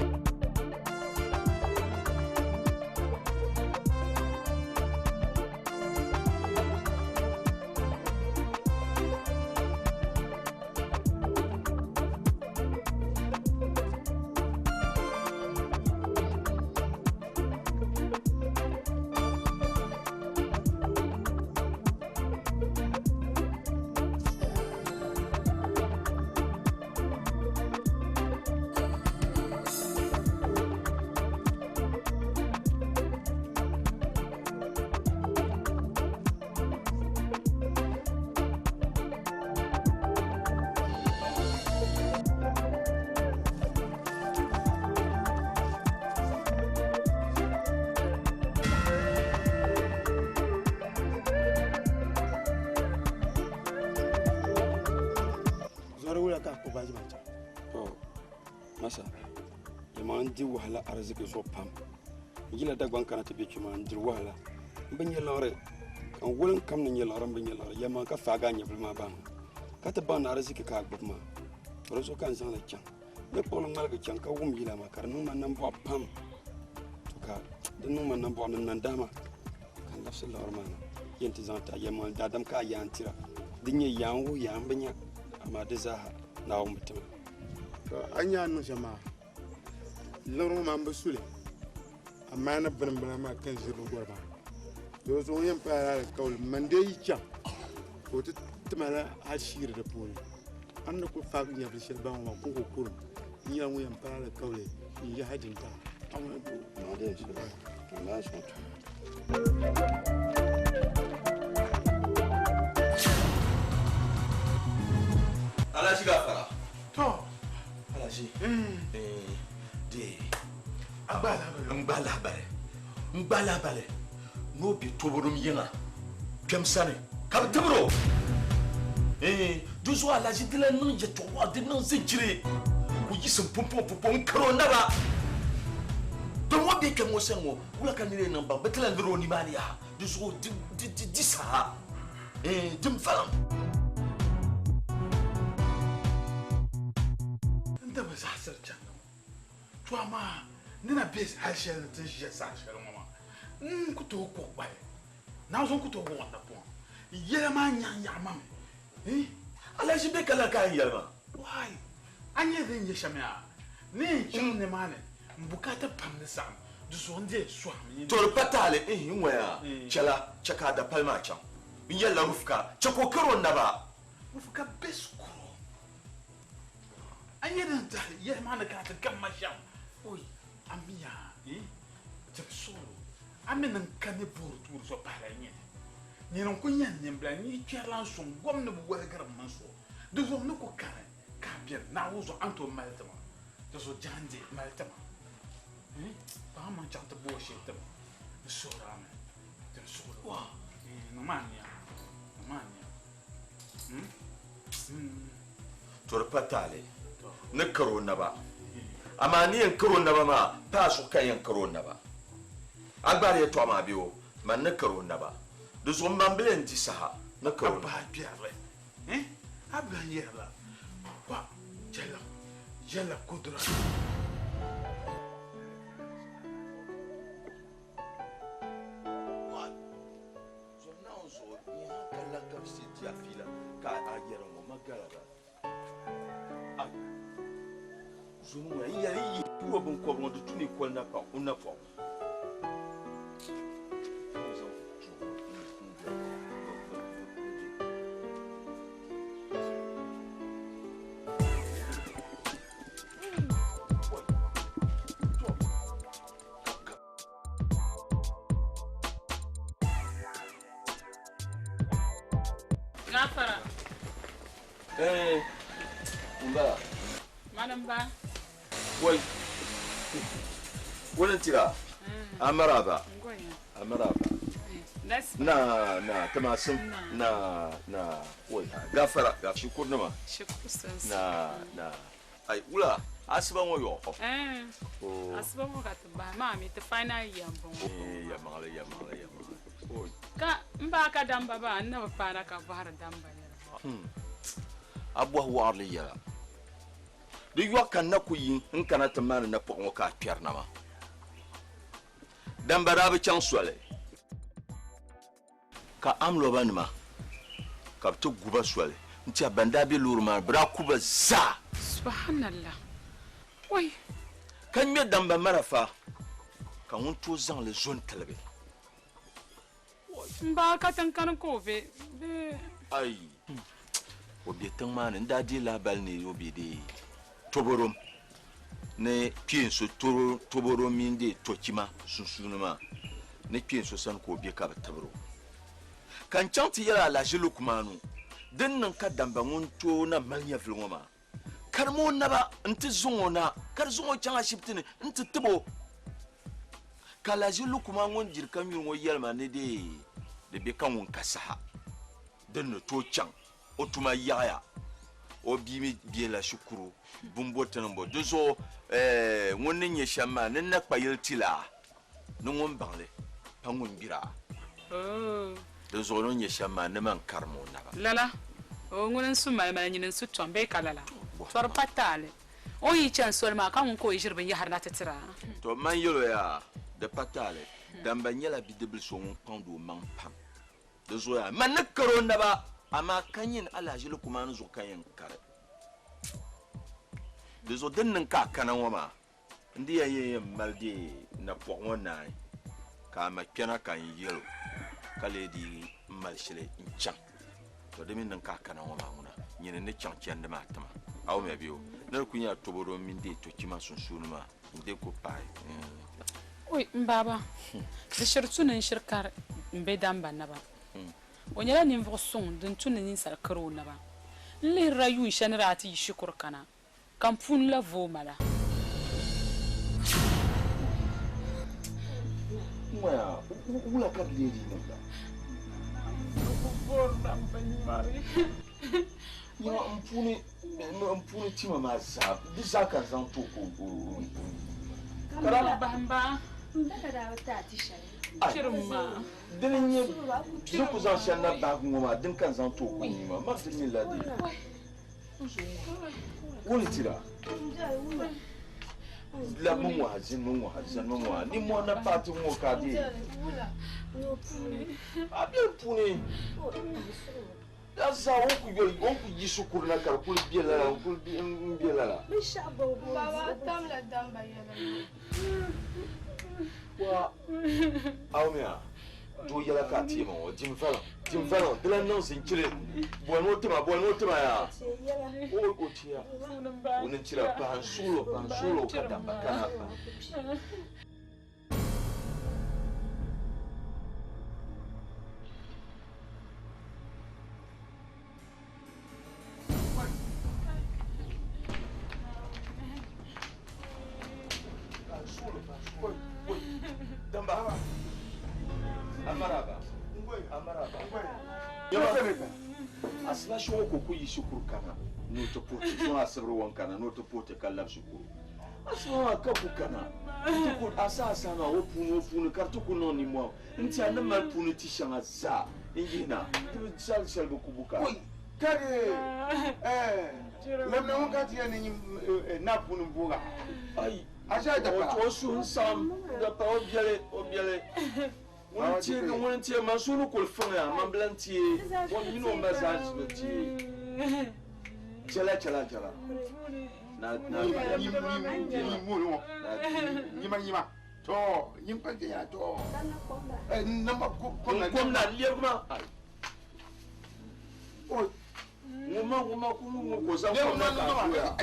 Zɔri wula ka a kpuɣi baaji maa chaŋ? To, masa, yɛlimaŋli n di wahala ariziki zuɣu pam. N yila Dagbaŋ kana ti be kpe maa n diri wahala. M bi nya liɣiri ka n woli n kam ni nya liɣiri m bi nya liɣiri. Yɛlimaŋli ka faagi a nyɛvili maa bahi ma ka ti baŋ ni ariziki ka a gbubi maa. To di zuɣu ka n zaŋ li chaŋ. N ni kpuɣili ŋmaligi chaŋ ka wum yila maa ka di niŋ ma nambɔɣu pam. To ka di niŋ ma nambɔɣu ni nandahima ka n labisi liɣiri maa na yɛn ti zaŋ ti a. Yɛlimaŋli daadam ka a yaan tira. Di nyɛ yaa n wuhi yaa n bi nya amaa di zaaha Naawuni bi ti ma. To a nya a ni niŋ shɛm maa liɣiri ŋɔ maa m bi su li amaa ni bini m-bala maa ka n ʒiri li gɔri maa. To di zuɣu n yɛn paai la alikauli man dee yi chaŋ ka o ti ti ma la ashiiri di puuni. A ni kuli faagi nyɛvili shɛli baŋ ŋɔ maa kɔŋko kurim n nyɛla ŋun yɛn paai alikauli n yahi dintaba. Alhaji gafara. To. Alhaji. De. N gba lahabali. N gba lahabali. N'o be tobodom yiŋa kpɛm sani ka bi tibiri o. Di zuɣu Alhaji di lan niŋ yɛtɔɣa di niŋ zinjiri ka o yiɣisi m-pumpɔŋ pumpɔŋ n-kari o naba. Dɔn ŋɔ be kpɛm ŋɔ sani ŋɔ wula ka nira yɛn niŋ baŋ bɛ ti lan liri o nimaani yaha. Di zuɣu di saha dim faliŋ. N da bi zaɣisiri chandi ŋɔ. To amaa ni na be hal shɛli ni ti ni ʒiya saha shɛli ŋɔ maa, n ku tooi kuhi kpali. Naawuni ku tooi wuɣi n napɔŋ. Yɛla maa nyaɣinyaɣi ma mi. Alaji be kala ka n yɛli ma. Why? An nyɛ din nyɛ shɛm yaa. Ni n chaŋ nimaani n bukaata pam ni saɣim di zuɣu n deei sɔhimi. To di pa taali n ŋɔya chɛla chɛ ka a dapali maa chaŋ. N yɛlila Rufka chɛ ka o kari o naba. Rufka be shikuru. A nyɛ din tahi yɛli maa ni ka a ti gam ma shɛm. Oi, a mi yaa, tib suɣilo, a mi ni n ka ni boori tuuri so pahila n-nyɛ li. Nyini n-ku nyɛ n nimbila, n yi kpɛrila n suŋ gom ni bi woligiri m mini so. Di zuɣu n ni ku kani ka a beni, Naawuni zuɣu a ni tooi mali ti ma. Di zuɣu jaande mali ti ma. Kpaŋ maŋ chaŋ ti booi shee ti ma. N suhir a mi, tib suɣilo, niŋm a nia, niŋm a nia. To di pa taali ni kari o naba, amaa ni yɛn kari o naba maa, pa a zuɣu ka yɛn kari o naba. A gbaari yɛtɔɣa maa bee o, man ni kari o naba. Di zuɣu m ma m-bi lee di saha ni kari o naba. A bahi biɛrili, a bi lan yɛrila, Wa jɛla, jɛla kudura. Zom Naawuni zuɣu nyɛ ha ka la ka bɛ di a fiila ka a yɛri ŋɔ ma gala ba. A zom ŋɔ n yɛli yi tuo binkɔbiri ŋɔ di tu ni koli napaɣ o napɔɣu. Gafara. Eh, mba. Madam ba. Wai. Wani tira. Amaraba. Amaraba. Na na tamasim na na wai gafara ga shukur nima. Shukur sosai. Na na. Ai wula asiba ŋɔ yɔɣɔ. Eh. Oh. Asiba ŋɔ ka ti bahi maa mi ti final year m-bɔŋɔ. Eh, ya maɣali ya maɣali ya maɣali. Oi. Ka n baa ka damba baa n na bi paana ka bɔhiri damba yɛla. A bɔhi wɔɣirili yɛla. Di yɔɣu ka n na ku yi n kana ti maani napɔɣu ŋɔ ka a kpɛri na maa. Damba daa bi chaŋ soli. Ka amlɔbanima ka bɛ ti gu ba soli n-tiɛhi ban daa be loori maa ni, bɛ daa ku ba zaa. Subhanallah! Oi! Ka ŋmɛ damba marafa ka ŋun tooi zaŋ li zo n-tiligi. M ba, ka tiŋ kani ka o be bee? Ai! O be tiŋ maa ni, n daa deei lahibali ni o be dee Toborom ni kpeen so Toborom mini dee Tochima sunsuuni maa ni kpeen so sani ka o be ka bɛ tibiri o. Ka n chaŋ ti yɛli Alhaji Lukumanu din niŋ ka damba ŋun tooi na mali nyɛvili ŋɔ maa, karim o naba nti zaŋ o na ka di zaŋ o chaŋ ashibiti ni nti tib o. Ka Alhaji Lukumanu ŋun diri ka nyuri ŋɔ yɛli ma ni dee di be ka ŋun ka saha din ni tooi chaŋ o tuma yaɣaya, o bia mi bela shikuru bumbo ti niŋ bo. Di zuɣu ŋun ni nyɛ shɛm maa ni na kpa yili ti la ni ŋun baŋ li pa ŋun gbira. Di zuɣu ni o nyɛ shɛm maa ni man karim o naba. Lala, o ŋuni n-su malimali nyini n-su tom bee ka lala? Tɔri pa taali. O ni yi chani soli maa ka ŋun ka o yi ʒiri binyɛhiri na ti tiri a. To man yɛl o yaa, di pa taali. Damba nyɛla bidibbil so ŋun kpaŋdi o maŋ pam. Di zuɣu yaa, man ni kari o naba, amaa ka nyin alahiʒili lukumaani zuɣu ka yɛn kari. Di zuɣu din niŋ ka a kana ŋɔ maa, n di yɛn yɛn yɛn mali deei napɔɣu ŋɔ naai, ka a ma kpɛna ka n yɛl o, ka lee dii m mali shili n-chaŋ. To di mi niŋ ka a kana ŋɔ maa ŋuna, nyini n ni chaŋ chandi maa tima. A wumya bee o? Ni di kul nyɛla tɔbɔdoo mini deei tɔchima sunsuuni maa, n dee ku paai. Oi, m baaba, di shiri tu ni n shiri kari m be damba naba. O nyɛla ninvuɣ suŋ din tu ni ninsal kari o naba. N lihirila yuun shɛli ni daa ti yi shikuru kana, ka m puuni la vooi ma la. Ŋɔya, wula ka di lee dii niŋda? Nya m puuni m puuni tima maa zaa, di zaa ka n zaŋ ti o ka o Dini n-nyɛ ni ku zaŋ shɛli na bahigu ŋɔ maa, dini ka n zaŋ ti o ka o nyu maa? Man ti mi la di wuni tira. Labimi ŋɔ ha, zinimi ŋɔ ha, zanimi ŋɔ ha. Nimmɔhi na paai ti ŋɔ ka a deei. A be m puuni. A zaa o ku yoli o ku yi shikuru na ka di kuli be lala n kuli n be lala. Binshɛɣu bɔbigu n Baba, a tamla damba yɛla Wa awumiya doo yɛla ka a teema ŋɔ dim valiŋ dim valiŋ di lan niŋ zinchili bolimi o tima bolimi o tima yaa o o tiya o ni chira pahi n suɣilo pahi n suɣilo ka damba kana pahi. Damba. Amaraba. Amaraba. Asiba shɛŋa ko ku yi shikuru kana ni o ti puhi ti zuŋ asibiri wan kana ni o ti puhi ti ka labi shikuru. Asiba maa ka ku kana n ti ku asa asa maa o puuni o puuni ka di ti ku niŋ nimmohi n tiɛha ni mali puuni ti shɛŋa zaa n yihina di bi shɛli shɛli bi ku bu ka. Kari lamina ŋun ka ti yɛn ni na puuni n-booga. Ai A ʒe a dapala. O suhu n saɣim dapala o biɛli o biɛli ŋuni n teegi ŋuni n teegi man suhu ni kuli fiŋya man bi lan teei o mini o ma zaa bi teei chɛla chɛla chɛla na na Nyima nyima to nyim kpa kenya to namba kom na kom na lɛbigi ma ai o ŋuma ŋuma ku ŋu ko zaŋ kom na ka a doya.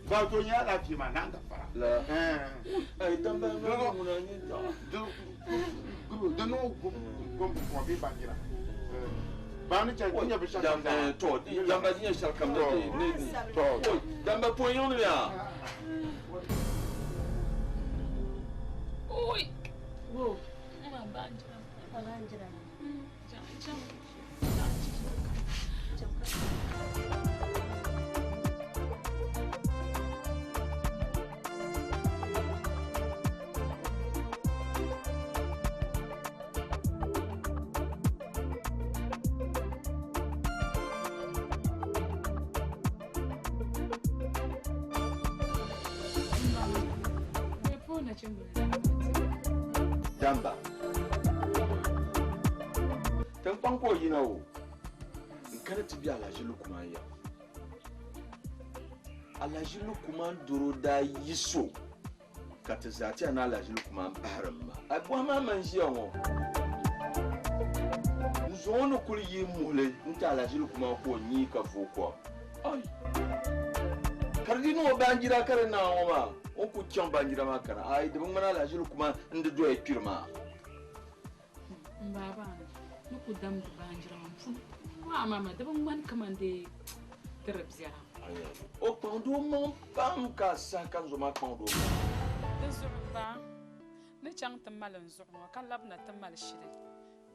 Ba to nya lafiya ma nan gafara. La. Ai damba ma ŋuna ni ta. Do no gom ko bi bangira. Ba ni cha nya bi sha. Damba to damba nya shal kam da ne ne. To damba po yon ya. Oi. Wo. Ma banjira. Banjira. Jam jam. Damba. Tiŋkpaŋ ka o yina o n kana ti be Alhaji Lukuman ya. Alhaji Lukuman doro daa yi so ka ti zaa tiɛha ni Alhaji Lukuman bahiri m ma. A bɔhi maa man ʒiya ŋɔ. N zuɣu ni kuli yi muhili n ti Alhaji Lukuman ka o nyii ka vooi kom. Ai. Ka di di niŋ o baanjira ka di naai ŋɔ maa o ku chaŋ baanjira maa kana. Ai di bi ŋmani Alhaji Lukuman n di doya kpiri maa. N baaba ni ku damdi baanjira maa pun maa maa di bi ŋmani kaman dee tiri biɛla. O kpaŋdi o maŋ pam ka a saha ka n zo maa kpaŋdi o maŋ. Di zuɣu ba ni chaŋ ti mali n zuɣu ŋɔ ka labina ti mali shili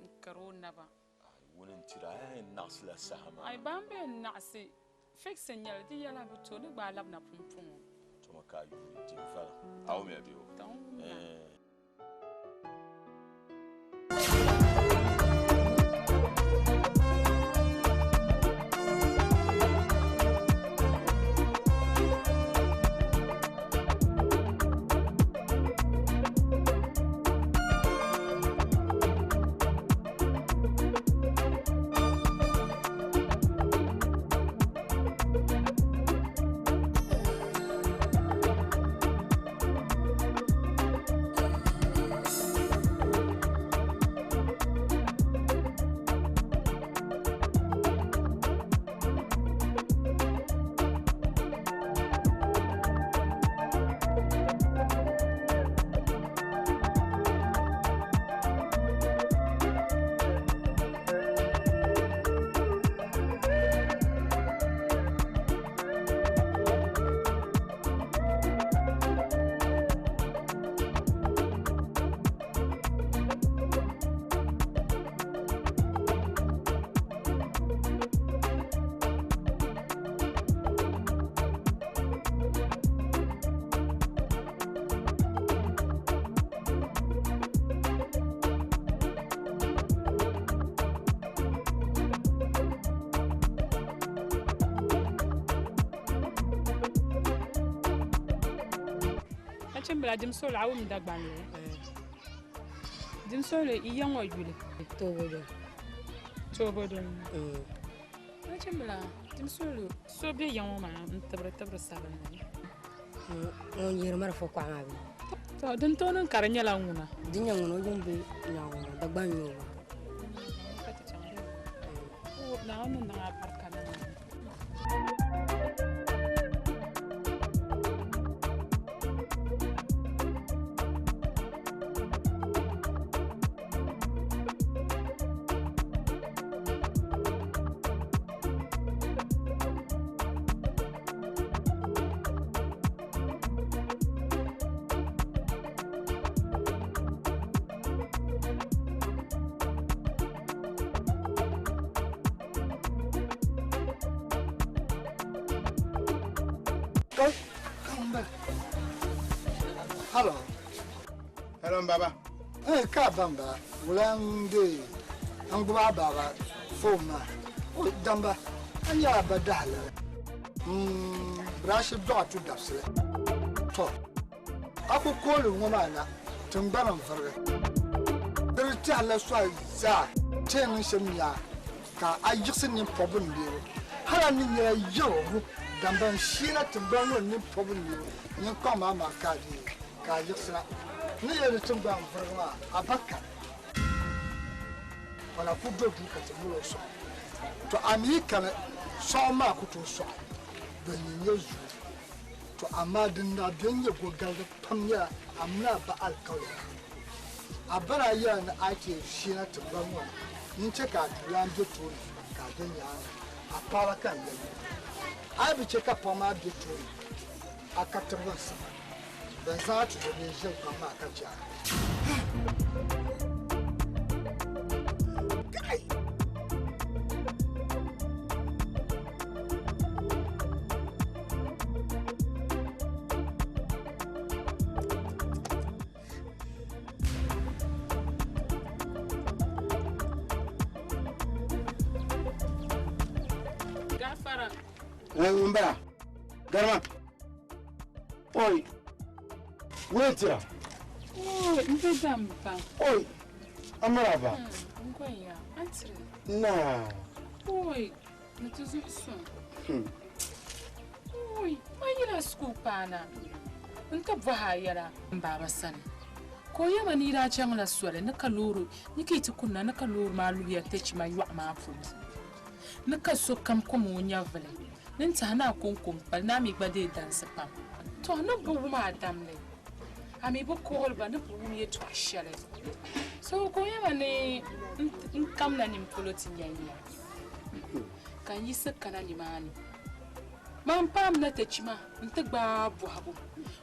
n kari o naba. Ai ŋuni n tiri a yaa yɛn naɣisila saha maa. Ai ba n be n naɣisi fiksi n nyɛli di yɛla bi to ni gba a labina pumpɔŋɔ. Toma ka a yuuni di n valiŋ. A wumya bɛ o. Tɔŋ. Nachimbila dim suhuli a wum Dagbanli? Dim suhuli i ya ŋɔ yuli? Toobodon. Toobodon. Nachimbila dim suhuli so be ya ŋɔ maa n-tibiri tibiri sabinli. Ŋun yihiri marafa kɔɣa maa bee? To din tooi niŋ ka di nyɛla ŋuna. Di nyɛ ŋuna o yum be nyaɣa ŋɔ Dagban n-nyɛ o ba. Ka ti chaŋ bee? Naawuni ni niŋ a barika niŋ a. Hello. Hello, Baba. Eh, ka bamba. Wula n de n gbubi a baaba phone maa. O damba, a nyɛla ba dahali. Birashi dɔɣa tu dabisili. To, a ku kooli ŋɔ maa na, tingbani n virigi. Di di tɛhila soli zaa ti yɛn niŋ shɛm nya ka a yiɣisi nini pɔbbu n leebu. Hali a ni nyɛla yɛligu damba n sheena tingbani ŋɔ nini pɔbbu n leebu nyin kpaŋ maa maa ka a deei ka a yiɣisina. N ni yɛli ni tingbani virigi maa a ba kani. O na ku do duu ka ti mali o sɔɣi. To a mi yi kani sɔɣu maa ku tooi sɔɣi don nyin nyɛ zuu. To amaa din naɣ be n-nyɛ gogaligi pam nyɛla a mini a ba alikauli. A ba daa yɛla ni a yi ti sheena tiŋgbani ŋɔ ni, nyin chɛ ka a duulan be tooni ka a be nyaaŋa. A paɣiba ka n yɛli. A yi bi chɛ ka paɣ maa be tooni, a ka tibigi n sani. Bɛn zaŋ a tuzo bee ʒiri kpaŋ maa ka chɛ a. Gafara. Ŋun bala garima oi wula tira Oi, n be dam pam. Oi, amaraba. N gonya, an tiri. Na. Oi, ni ti zuɣu suŋ. Oi, ma yila sukuu paana n ti bɔhi a yɛla n baaba sani. Ka o yɛma ni yi daa chaŋla soli ni ka loori ni ka yi ti kunna ni ka loori maa luhiya Techima yɔɣu maa puuni. Ni ka sokam kom o nyɛvili ni n tɛhi ni a kɔŋko m-pali ni a mi gba deei dansi pam. Tɔ! Ni bi wum a damli, a mi bi kuɣili ba ni bi wum yɛtɔɣ shɛli. So ka o yɛma ni n kamna nini polo ti nya ya, ka n yiɣisi kana nimaani. Man paamla Techima nti gbaai bɔhigu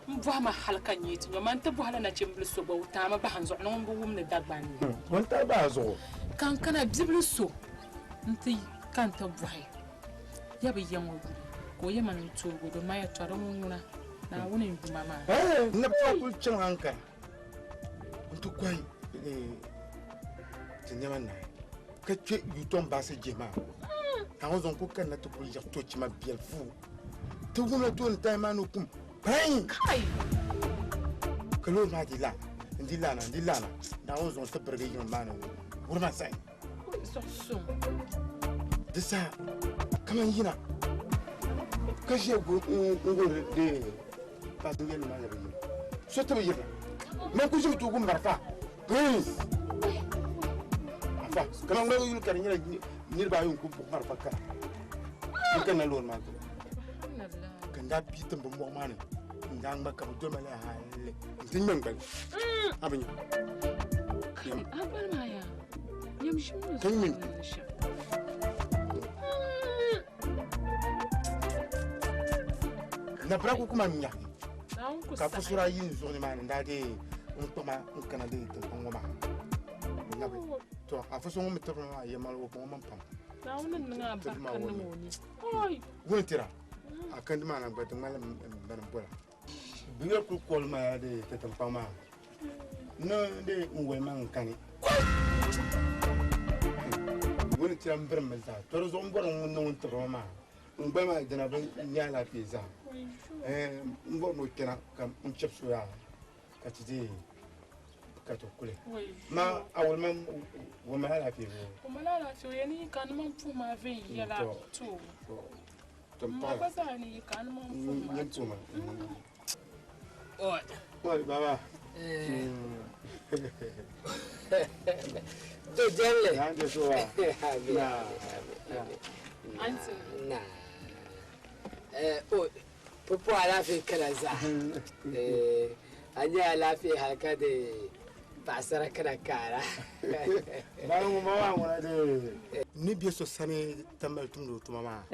m-bɔhi ma hal ka n nyee ti nyo. Man ti bɔhila nachimbili so gba o taami bahi n zuɣu ni ŋun bi wumdi Dagbaŋ ni. Ŋun taai bahi a zuɣu? Ka n kana bibili so nti ka n ti bɔhi ya bi ya ŋɔ yuli, ka o yɛma ni n toog o, dama yɛtɔɣa din ŋun ŋuna, Naawuni n-yuma maa. N ni paai kuli chaŋ Ankara nti kɔhi ti nɛma naai ka kpe Yutɔn baasi jihi maa, ka ŋɔ zaŋ kuli kanna ti kuli yiɣi tochima biɛlifu ti wumla tooni tahi maa ni kum pain! Ka loori maa di laana, n-di laana, n-di laana, Naawuni zaŋ ti birigi yiŋ maa ni wurima sahi. Di saha ka man yina ka ʒiya n-guhiri di pasinjanima maa ni bɛ yina. So ti bi yirina. Man kuli ʒimi tooi gu marafa. Please! Afa, kaman ŋmaligi yuli ka di nyɛla niriba ayi n-kuli buɣi marafa kara n-kanna loori maa gbuni. Ka n daa pii tim bɛ mɔɣu maa ni n-daa ŋma ka bɛ doli ma li hali nti ŋme n-gbali. A bi nya. Ka ŋme n-kpi. Nabira ku kuma n-nyaɣi ka fusura yi n zuɣu ni maa ni n daa dee n kpama n kana dee tiŋkpaŋ ŋɔ maa. Nabi, to a fuso ŋɔ mi tibiri maa yɛ mali o kpaŋ o maŋ pam. Tibiri maa wuhimi. Wuni tira a kandi maa na gba di ŋmanila m bani bɔla. Bɛ yɛli kuli kɔli ma yaa dee ti tiŋkpaŋ maa ni dee n wali ma n kani. Wuni tira m birim mi zaa. To di zuɣu m bɔri ŋun niŋ ŋun tibiri ma maa. N gbali maa dina bi nya alaafee zaa. N bɔri ni o kpɛna ka n chɛbisi o yaa. Ka ti deei ka ti kuli. Ma a wuli ma o mali alaafee boo? O mali alaafee o yɛn ni yi ka ni man puhi maa viɛnyɛla ti o. Ma gba zaa ni yi ka ni man puhi maa ti o. Oi, baba. Do jɛnli. Na n so wa. Na. Aunty. Na. Eh, o popo alaafee kala zaa. Eh, a nyɛ alaafee hali ka di paɣasara kana kaara. Bala ŋun ma maa ŋuna de. Ni bɛ so sani tambali tumdi o tuma maa.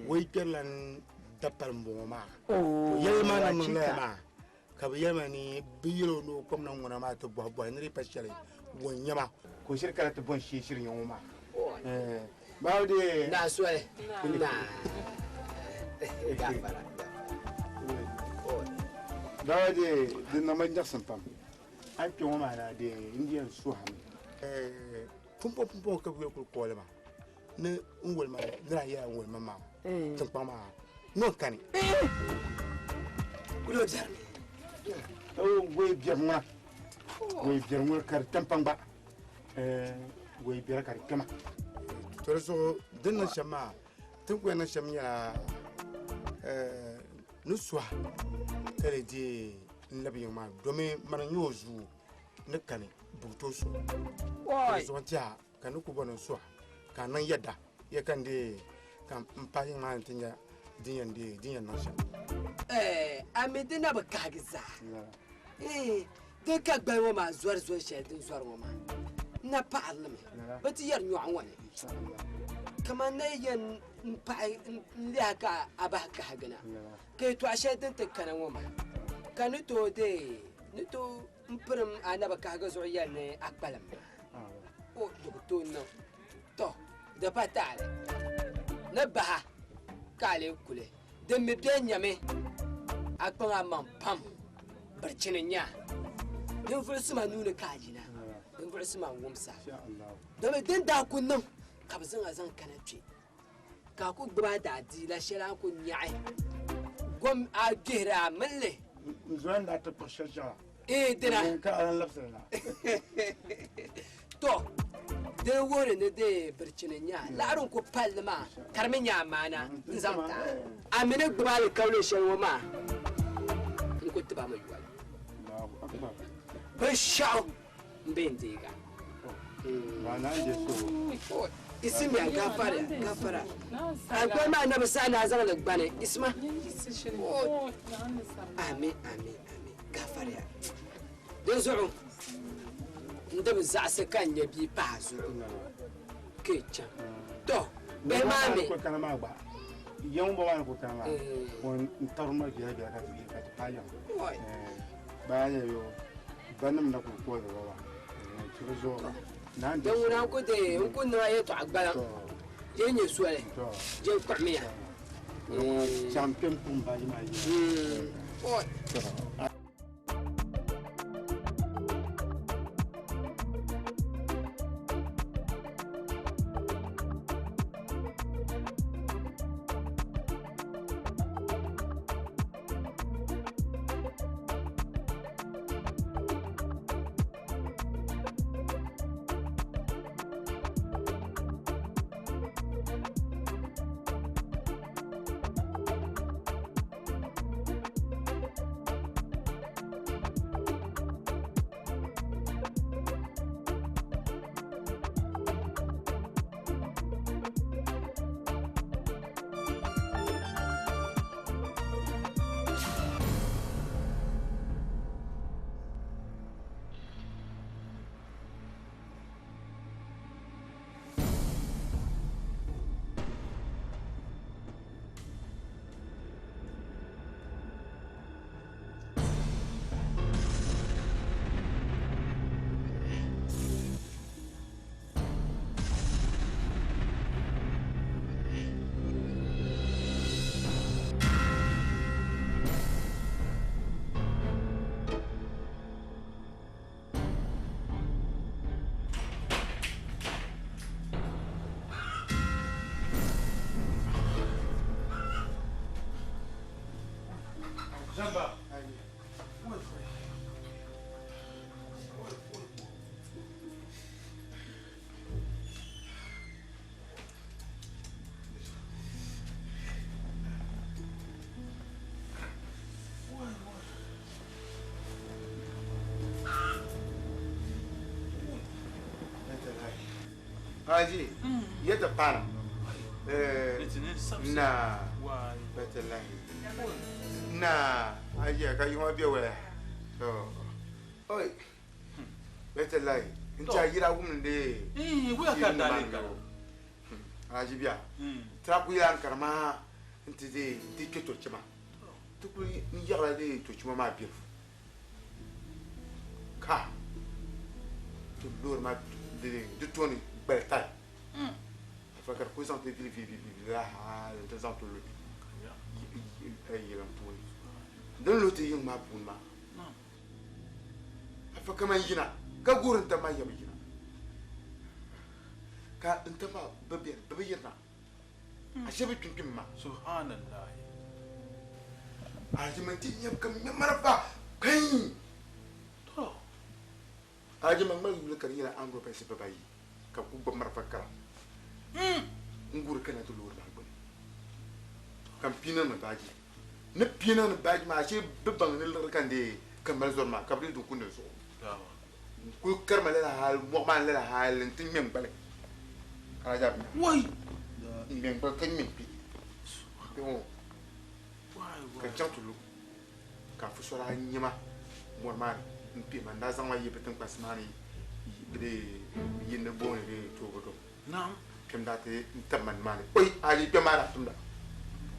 O yi kpɛrila n dapali m-bɔŋɔ maa. Yɛli maa na niŋ laya maa ka bɛ yɛli ma ni bɛ yɛl o ni o kom na ŋuna maa ti bɔhi bɔhi ni di pa shɛli wɔ n-nyɛ ma ka o shiri kana ti bɔn shee shiri nya ŋɔ maa. Baawo dee. Naa soli. Naa. Gafara. Baawo dee di niŋ ma nyaɣisim pam. A ni kpe ŋɔ maa na dee n di yɛn suhimi. Pumpɔŋ pumpɔŋ ka bɛ yuli kuli kooli ma ni n woli ma ni daa yɛla n woli ma maa tiŋkpaŋ maa nɔŋ kani. Kuli o biɛrimi. Wei biɛri ŋuna wei biɛri ŋuna ka di tam pam gba wei biɛri ka di kpɛma. To di zuɣu din niŋ shɛm maa ti ni ku yɛn niŋ shɛm nyɛla ni suha ka di deei n labi yiŋ maa domi mani n nyɛ o zuu ni kani bugi tooi so. Di zuɣu n tiɛha ka ni ku bɔri ni n suha ka a niŋ yɛda ya ka n deei ka n paai yiŋ maa ni ti nya din yɛn deei din yɛn niŋ shɛm. A mi di na bi kahigi zaa. Din ka gbali ŋɔ maa zɔri zɔri shɛli din zɔri ŋɔ maa n na paɣiri li mi bɛ ti yɛri nyɔɣu ŋɔ ni kaman na yi yɛn n paɣi n lihi ka a bahi kahigi na ka yɛtɔɣ shɛli din ti kana ŋɔ maa ka ni tooi deei ni tooi n pirim a na bi kahigi zuɣu yɛli ni a kpalim maa o di ku tooi niŋ tɔ di pa taali ni baha ka a lee kuli din mi bɛ nyami a kpaŋ a maŋ pam birichini n-nyɛ a ninvuɣ suma nuu ni ka a yina ninvuɣ suma n-wumsa domi din daa ku niŋ ka bɛ zaŋ a zaŋ kana kpe ka a ku gbubi a daadiila shɛli a ni ku nyaɣi gom a gbihiri a mini li. N zoya n daa ti kpuɣi shɛli chaŋ la. Ee, dina. N ka a lan labisiri na. Tɔ, din wuhiri ni di birichini n-nyɛ a laɣiri n-ku palli maa ka di mi nyɛ amaana n-zaŋ ti a. A mi ni gbubi alikauli shɛli ŋɔ maa n ku ti ba mi yoli. Binshɛɣu m-be n-deeg a. Isimiya gafara gafara. Alikauli maa na bi saɣi ni a zaŋ li gbani Isima. Ami ami ami gafariya. Dinzuɣu n di bi zaɣisi ka n nya bia pahi a zuɣu ka yi chaŋ. Tɔ! Bihi maa mi. Din ŋuna n-ku deei n-ku niŋ a yɛtɔɣa gbaliŋ. Je n-nyɛ soli, je n-kpuɣimiya. Aji yadda paana na batallahi na aji ka yi ma be waya to oi batallahi in ta yira wum de Eh, wuya ka dale ka. Aji biya tra ku yan karma nti de ti ke to chima ti ku ni yagla de to chima ma bi ka to lor ma de de toni gbɛli tali a fa ka di kuli zaŋ ti vili vili vili la hali n ti zaŋ ti lu yilim puuni din lu ti yiŋ maa puuni maa a fa kaman yina ka guuri n tab maa yɛbi yina ka n tab maa bi bɛni bi bi yirina a shɛba bi kpinkpimi ma Subhanallah. Alhaji man ti nyɛbu ka ŋmɛ marafa kai Alhaji man ŋmali yuli ka di nyɛla angro pɛsi bibayi ka ku gbubi marafa kara n guuri kana ti loori maa gbuni ka n piina ni baaji ni piina ni baaji maa ashee bi baŋ ni liɣiri ka n dee ka mali zɔri maa ka bi dee dun kundi zuɣu n kuli karima lala hali mɔɣu maa ni lala hali n ti ŋmɛ n gbali Alhaji abi wai n ŋmɛ n gbali ka ŋmɛ n kpi kpɛ ŋɔ ka n chaŋ ti lu ka fo so daa nyɛma mɔri maa ni n kpɛ ma n daa zaŋ ma yi bi tiŋkpansi maa ni bi dee yindi booni dee toobu dom Naam. Kpɛm daa ti n tabi ma nimaani oi ayi kpɛm maa daa tumda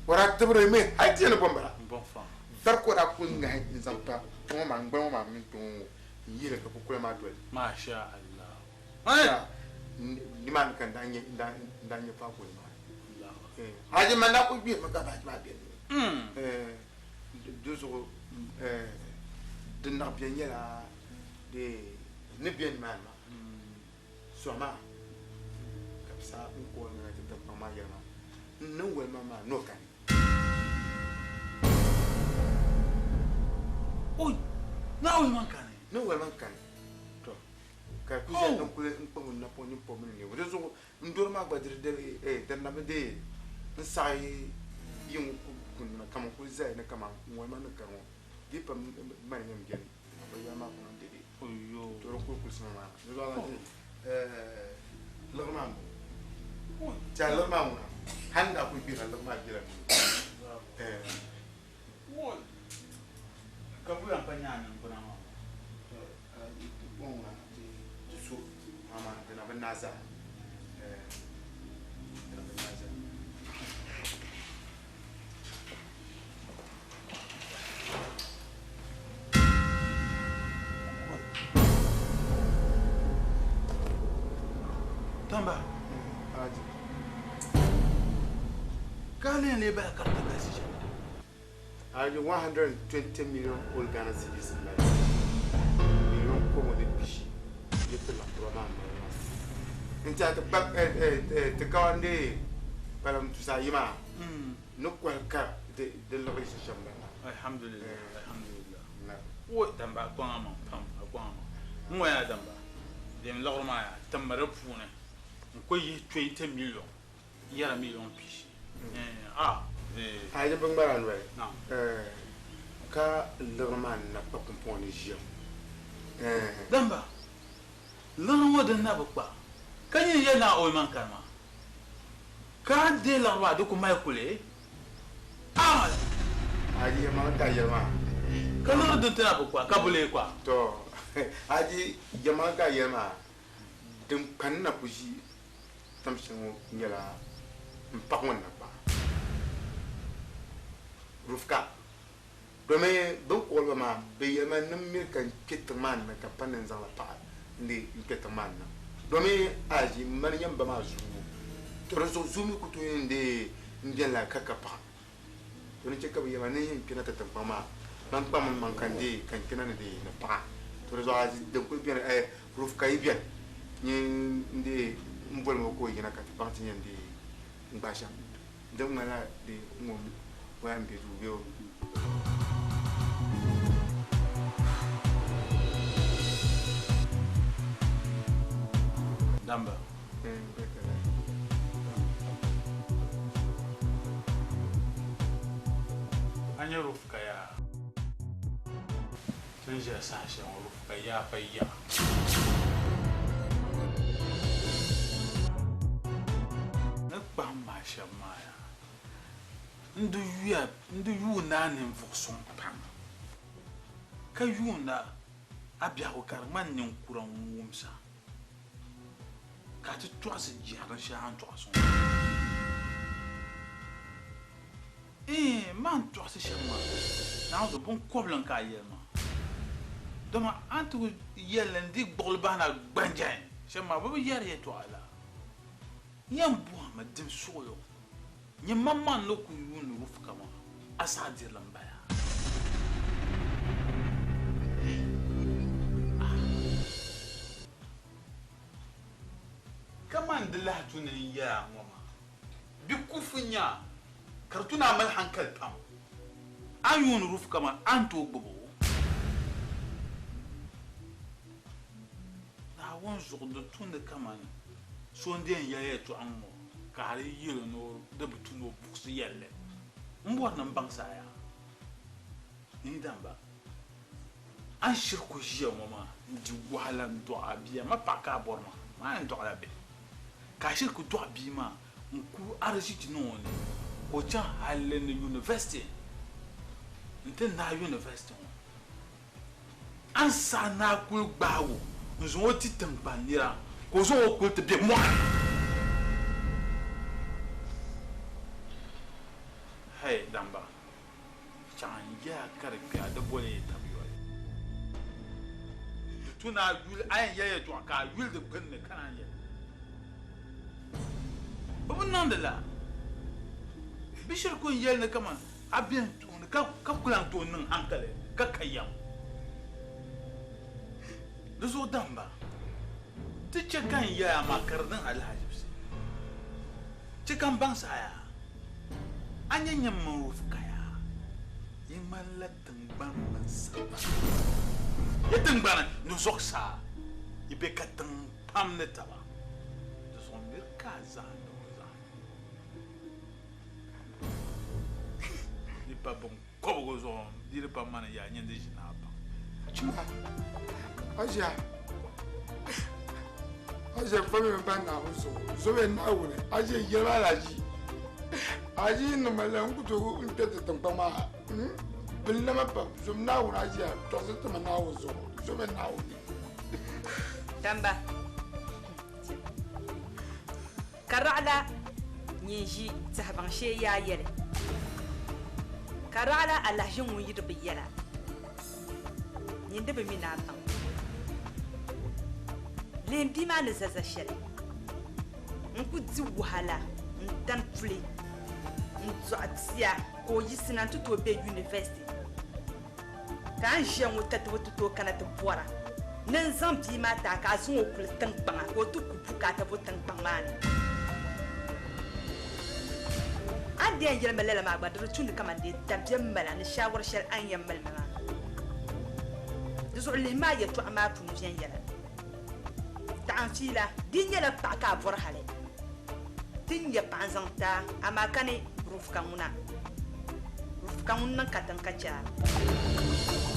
o daa tibiri mi hali ti yɛn ni bɔn bala Bon fa. vari ka o daa kuli ŋahi n zaŋ pa kpɛ ŋɔ maa n gbali ŋɔ maa mini kpɛ ŋɔ ŋɔ n yihili ka kukoli maa doli Masha Allah. Ya, nimaani ka n daa nyɛ n daa nyɛ faako nimaani aji man daa kuli gbihimi ka baaji maa bɛni di zuɣu din naɣ biɛni nyɛla de ni bɛ nimaani maa sɔɣu maa ka bi sa n kooli na ti tiŋkpaŋ maa yɛli maa n niŋ wali maa maa n'o kani Oi, na wali man kani. Niŋ wali man kani to ka ku ʒɛ n kuli n kpaŋ n napɔŋ ni pɔbi ni neebu di zuɣu n doro maa gba diri diri diri na bi dee n saɣi yiŋ kundina kaman kuli zaya ni kaman n wali maa ni kari ŋɔ di pa mani nyɛ n biɛni a bi yɛli maa kuni n dede to di kuli kulisima maa di zuɣu ala liɣiri maa n bɔŋɔ ti a liɣiri maa ŋuna hali daa kuli gbihira liɣiri maa bela Woi. Ka buya pa nyaa niŋgbuna maa. Bɔŋɔ ŋuna ti so ama dina bi naa zaa dina bi naa zaa. Tamba. Alhaji. Ka len le bala karta galisi shɛm. Alhaji 120 million old Ghana cedis n bala. Million kobo ni pishi yi ti laɣiri maa mali maa. N tiɛha ti kpa ti kawande kpalim tusa ayi maa ni kɔhi ka di liɣiri shɛm bala. Alhamdulillah, alhamdulillah. Woi, Damba a kpaŋ ama pam, a kpaŋ ama. N ŋɔ yaa Damba, dem liɣiri maa yaa, timma di puuni n ku yihi 20 million, n yɛra million pishi. Ah, Alhaji bin ŋmara noli. Naam. Ka liɣiri maa na kpa pumpɔŋ ni ʒiya. Damba, liɣiri ŋɔ din na bi kpa, ka nyin yɛli ni a o man kani maa. Ka deei liɣiri maa di ku mali kuli. Ah! Alhaji yɛma ka yɛli maa. Ka liɣiri din ti na bi kpa, ka bi lee kpa. To, Alhaji yɛma ka yɛli maa, din kpani na ku ʒi tam shɛli ŋɔ nyɛla n paɣa ŋɔ na kpa. Rufka. Domi bin kɔɣili ba maa, bɛ yɛli ma ni miri ka n kpe tiŋ maa ni ka pa ni n zaŋla paɣa n dee n kpe tiŋ maa ni na. Domi Alhaji m mani nyɛ m ba maa zuu. To di zuɣu zuu mi ku tooi n dee n bɛni la ka ka paɣa. To ni che ka bɛ yɛli ma ni n kpena ti tiŋkpaŋ maa, man kpaŋ m maŋ ka n dee ka n kpena ni dee ni paɣa. To di zuɣu Alhaji din kuli bɛni Rufka yi bɛni nyɛ n dee n boli ma ka o yina ka ti baŋ ti nyɛ n dee n gbaai shɛm. Din ŋmanila dee n ŋɔ waya n be duu bee o. Damba. A nyɛ Rufka yaa. Ti ni ʒiya saha shɛli ŋɔ Rufka yaa pa yaɣa. N di yuya, n di yuunda a ninvuɣ suŋ pam, ka yuunda a biɛhigu ka di ŋmani ninkura ŋun-wumsa, ka a ti tɔɣisi jɛrilim shɛli a ni tɔɣisi ŋɔ. Iin, man tɔɣisi shɛm maa, Naawuni zuɣu biŋkɔbili n-ka a yɛli maa. Dama a ni ti yɛli li n-dii gbuɣili bahi na gbanjɛhi shɛm maa, bɛ bi yɛri yɛtɔɣa la. N yɛn bɔhimi dim suɣilo, nyɛ maŋmaŋ ni ku yuuni Rufka maa, a saɣi dirili m-bala? Kaman di lahi tu ni n yɛl a ŋɔ maa, bɛ kufu nya ka di tu ni a mali hankali pam. A ni yuuni Rufka maa, a ni tooi gbib o? Naawuni zuɣu di tu ni kaman so n-di yɛn yɛli yɛltɔɣa ŋ-ŋɔ ka a di yɛl o ni o di bi tu ni o buɣisi yɛlli. M bɔri ni m baŋsi a yaa. N yidamba, a ni shiri ku ʒiya ŋɔ maa n-di wahala n-dɔɣi a bia, ma paɣa ka a bɔri maa, maa yɛn dɔɣila bihi. Ka a shiri ku dɔɣi bia maa n-ku arizichi niŋ o ni ka o chaŋ halli ni university nti naai university ŋɔ. A ni saɣi ni a kul gbaag o n-zaŋ o ti tiŋkpan nira, ka o zaŋ o kuli ti be mɔɣu ni. Hei damba, chaŋ n-yɛl a ka di kpe a di boli yi tab yoli. Di tu ni a yuli a yɛn yɛli yɛtɔɣa ka a yuli di gbinni ka naan yɛli. Bɛ bi niŋdi la. Bɛ shiri ku n-yɛli ni kaman a beni tooni ka ku lan tooi niŋ hankali ka ka yɛm. Di zuɣu damba, ti chɛ ka n yɛl a maa ka di niŋ alahiʒibisi. Chɛ ka m baŋsi a yaa, a nya nyam mini Rufka yaa, yi ŋmanila tiŋgbani mini sagbana. Yi tiŋgbani ni zuɣusaa, yi be katiŋ pam ni taba. Di zuɣu miri ka a zahindi o zahindi. Di pa binkɔbigu zuɣu, di di pa mani yaa nyini di ʒini a baŋ. Chima, a ʒiya, a ʒiya fami mi ba Naawuni zuɣu, zobe Naawuni, a ʒiya yɛli alaji, a ʒi niŋ ma la n ku tooi n kpɛ ti tiŋkpaŋ maa, bini lama pam, zom Naawuni a ʒiya tɔɣisi ti ma Naawuni zuɣu, zobe Naawuni. Damba. Ka raɣila nyin ʒi tɛhibaŋ shee yaa yɛli, Ka raɣila alahiʒi ŋun yi di bi yɛla, nyin di bi mi ni a baŋ. Lihim bia maa ni za za shɛli, n ku di wahala n-dani puli n-dɔɣi bia ka o yiɣisina nti tooi be university. Ka a ni ʒiya ŋɔ tatibo ti tooi kana ti bɔra ni n zaŋ bia maa ti a ka a zaŋ o kuli tiŋkpaŋa ka o ti ku bukaata bo tiŋkpaŋ maa ni. A ni di yɛn yɛli ma lala maa gba, di di tu ni kaman dee dabiɛm mali a ni shaawara shɛli a ni yɛn mali ma maa. Di zuɣu lihimi a yɛtɔɣa maa puuni viɛnyɛla. Taɣim fiila, di yi nyɛla paɣa ka a bɔri hali, ti ni nya paɣa n-zaŋ ti a, amaa ka ni Rufka ŋuna. Rufka ŋun niŋ katiŋ ka chɛ a.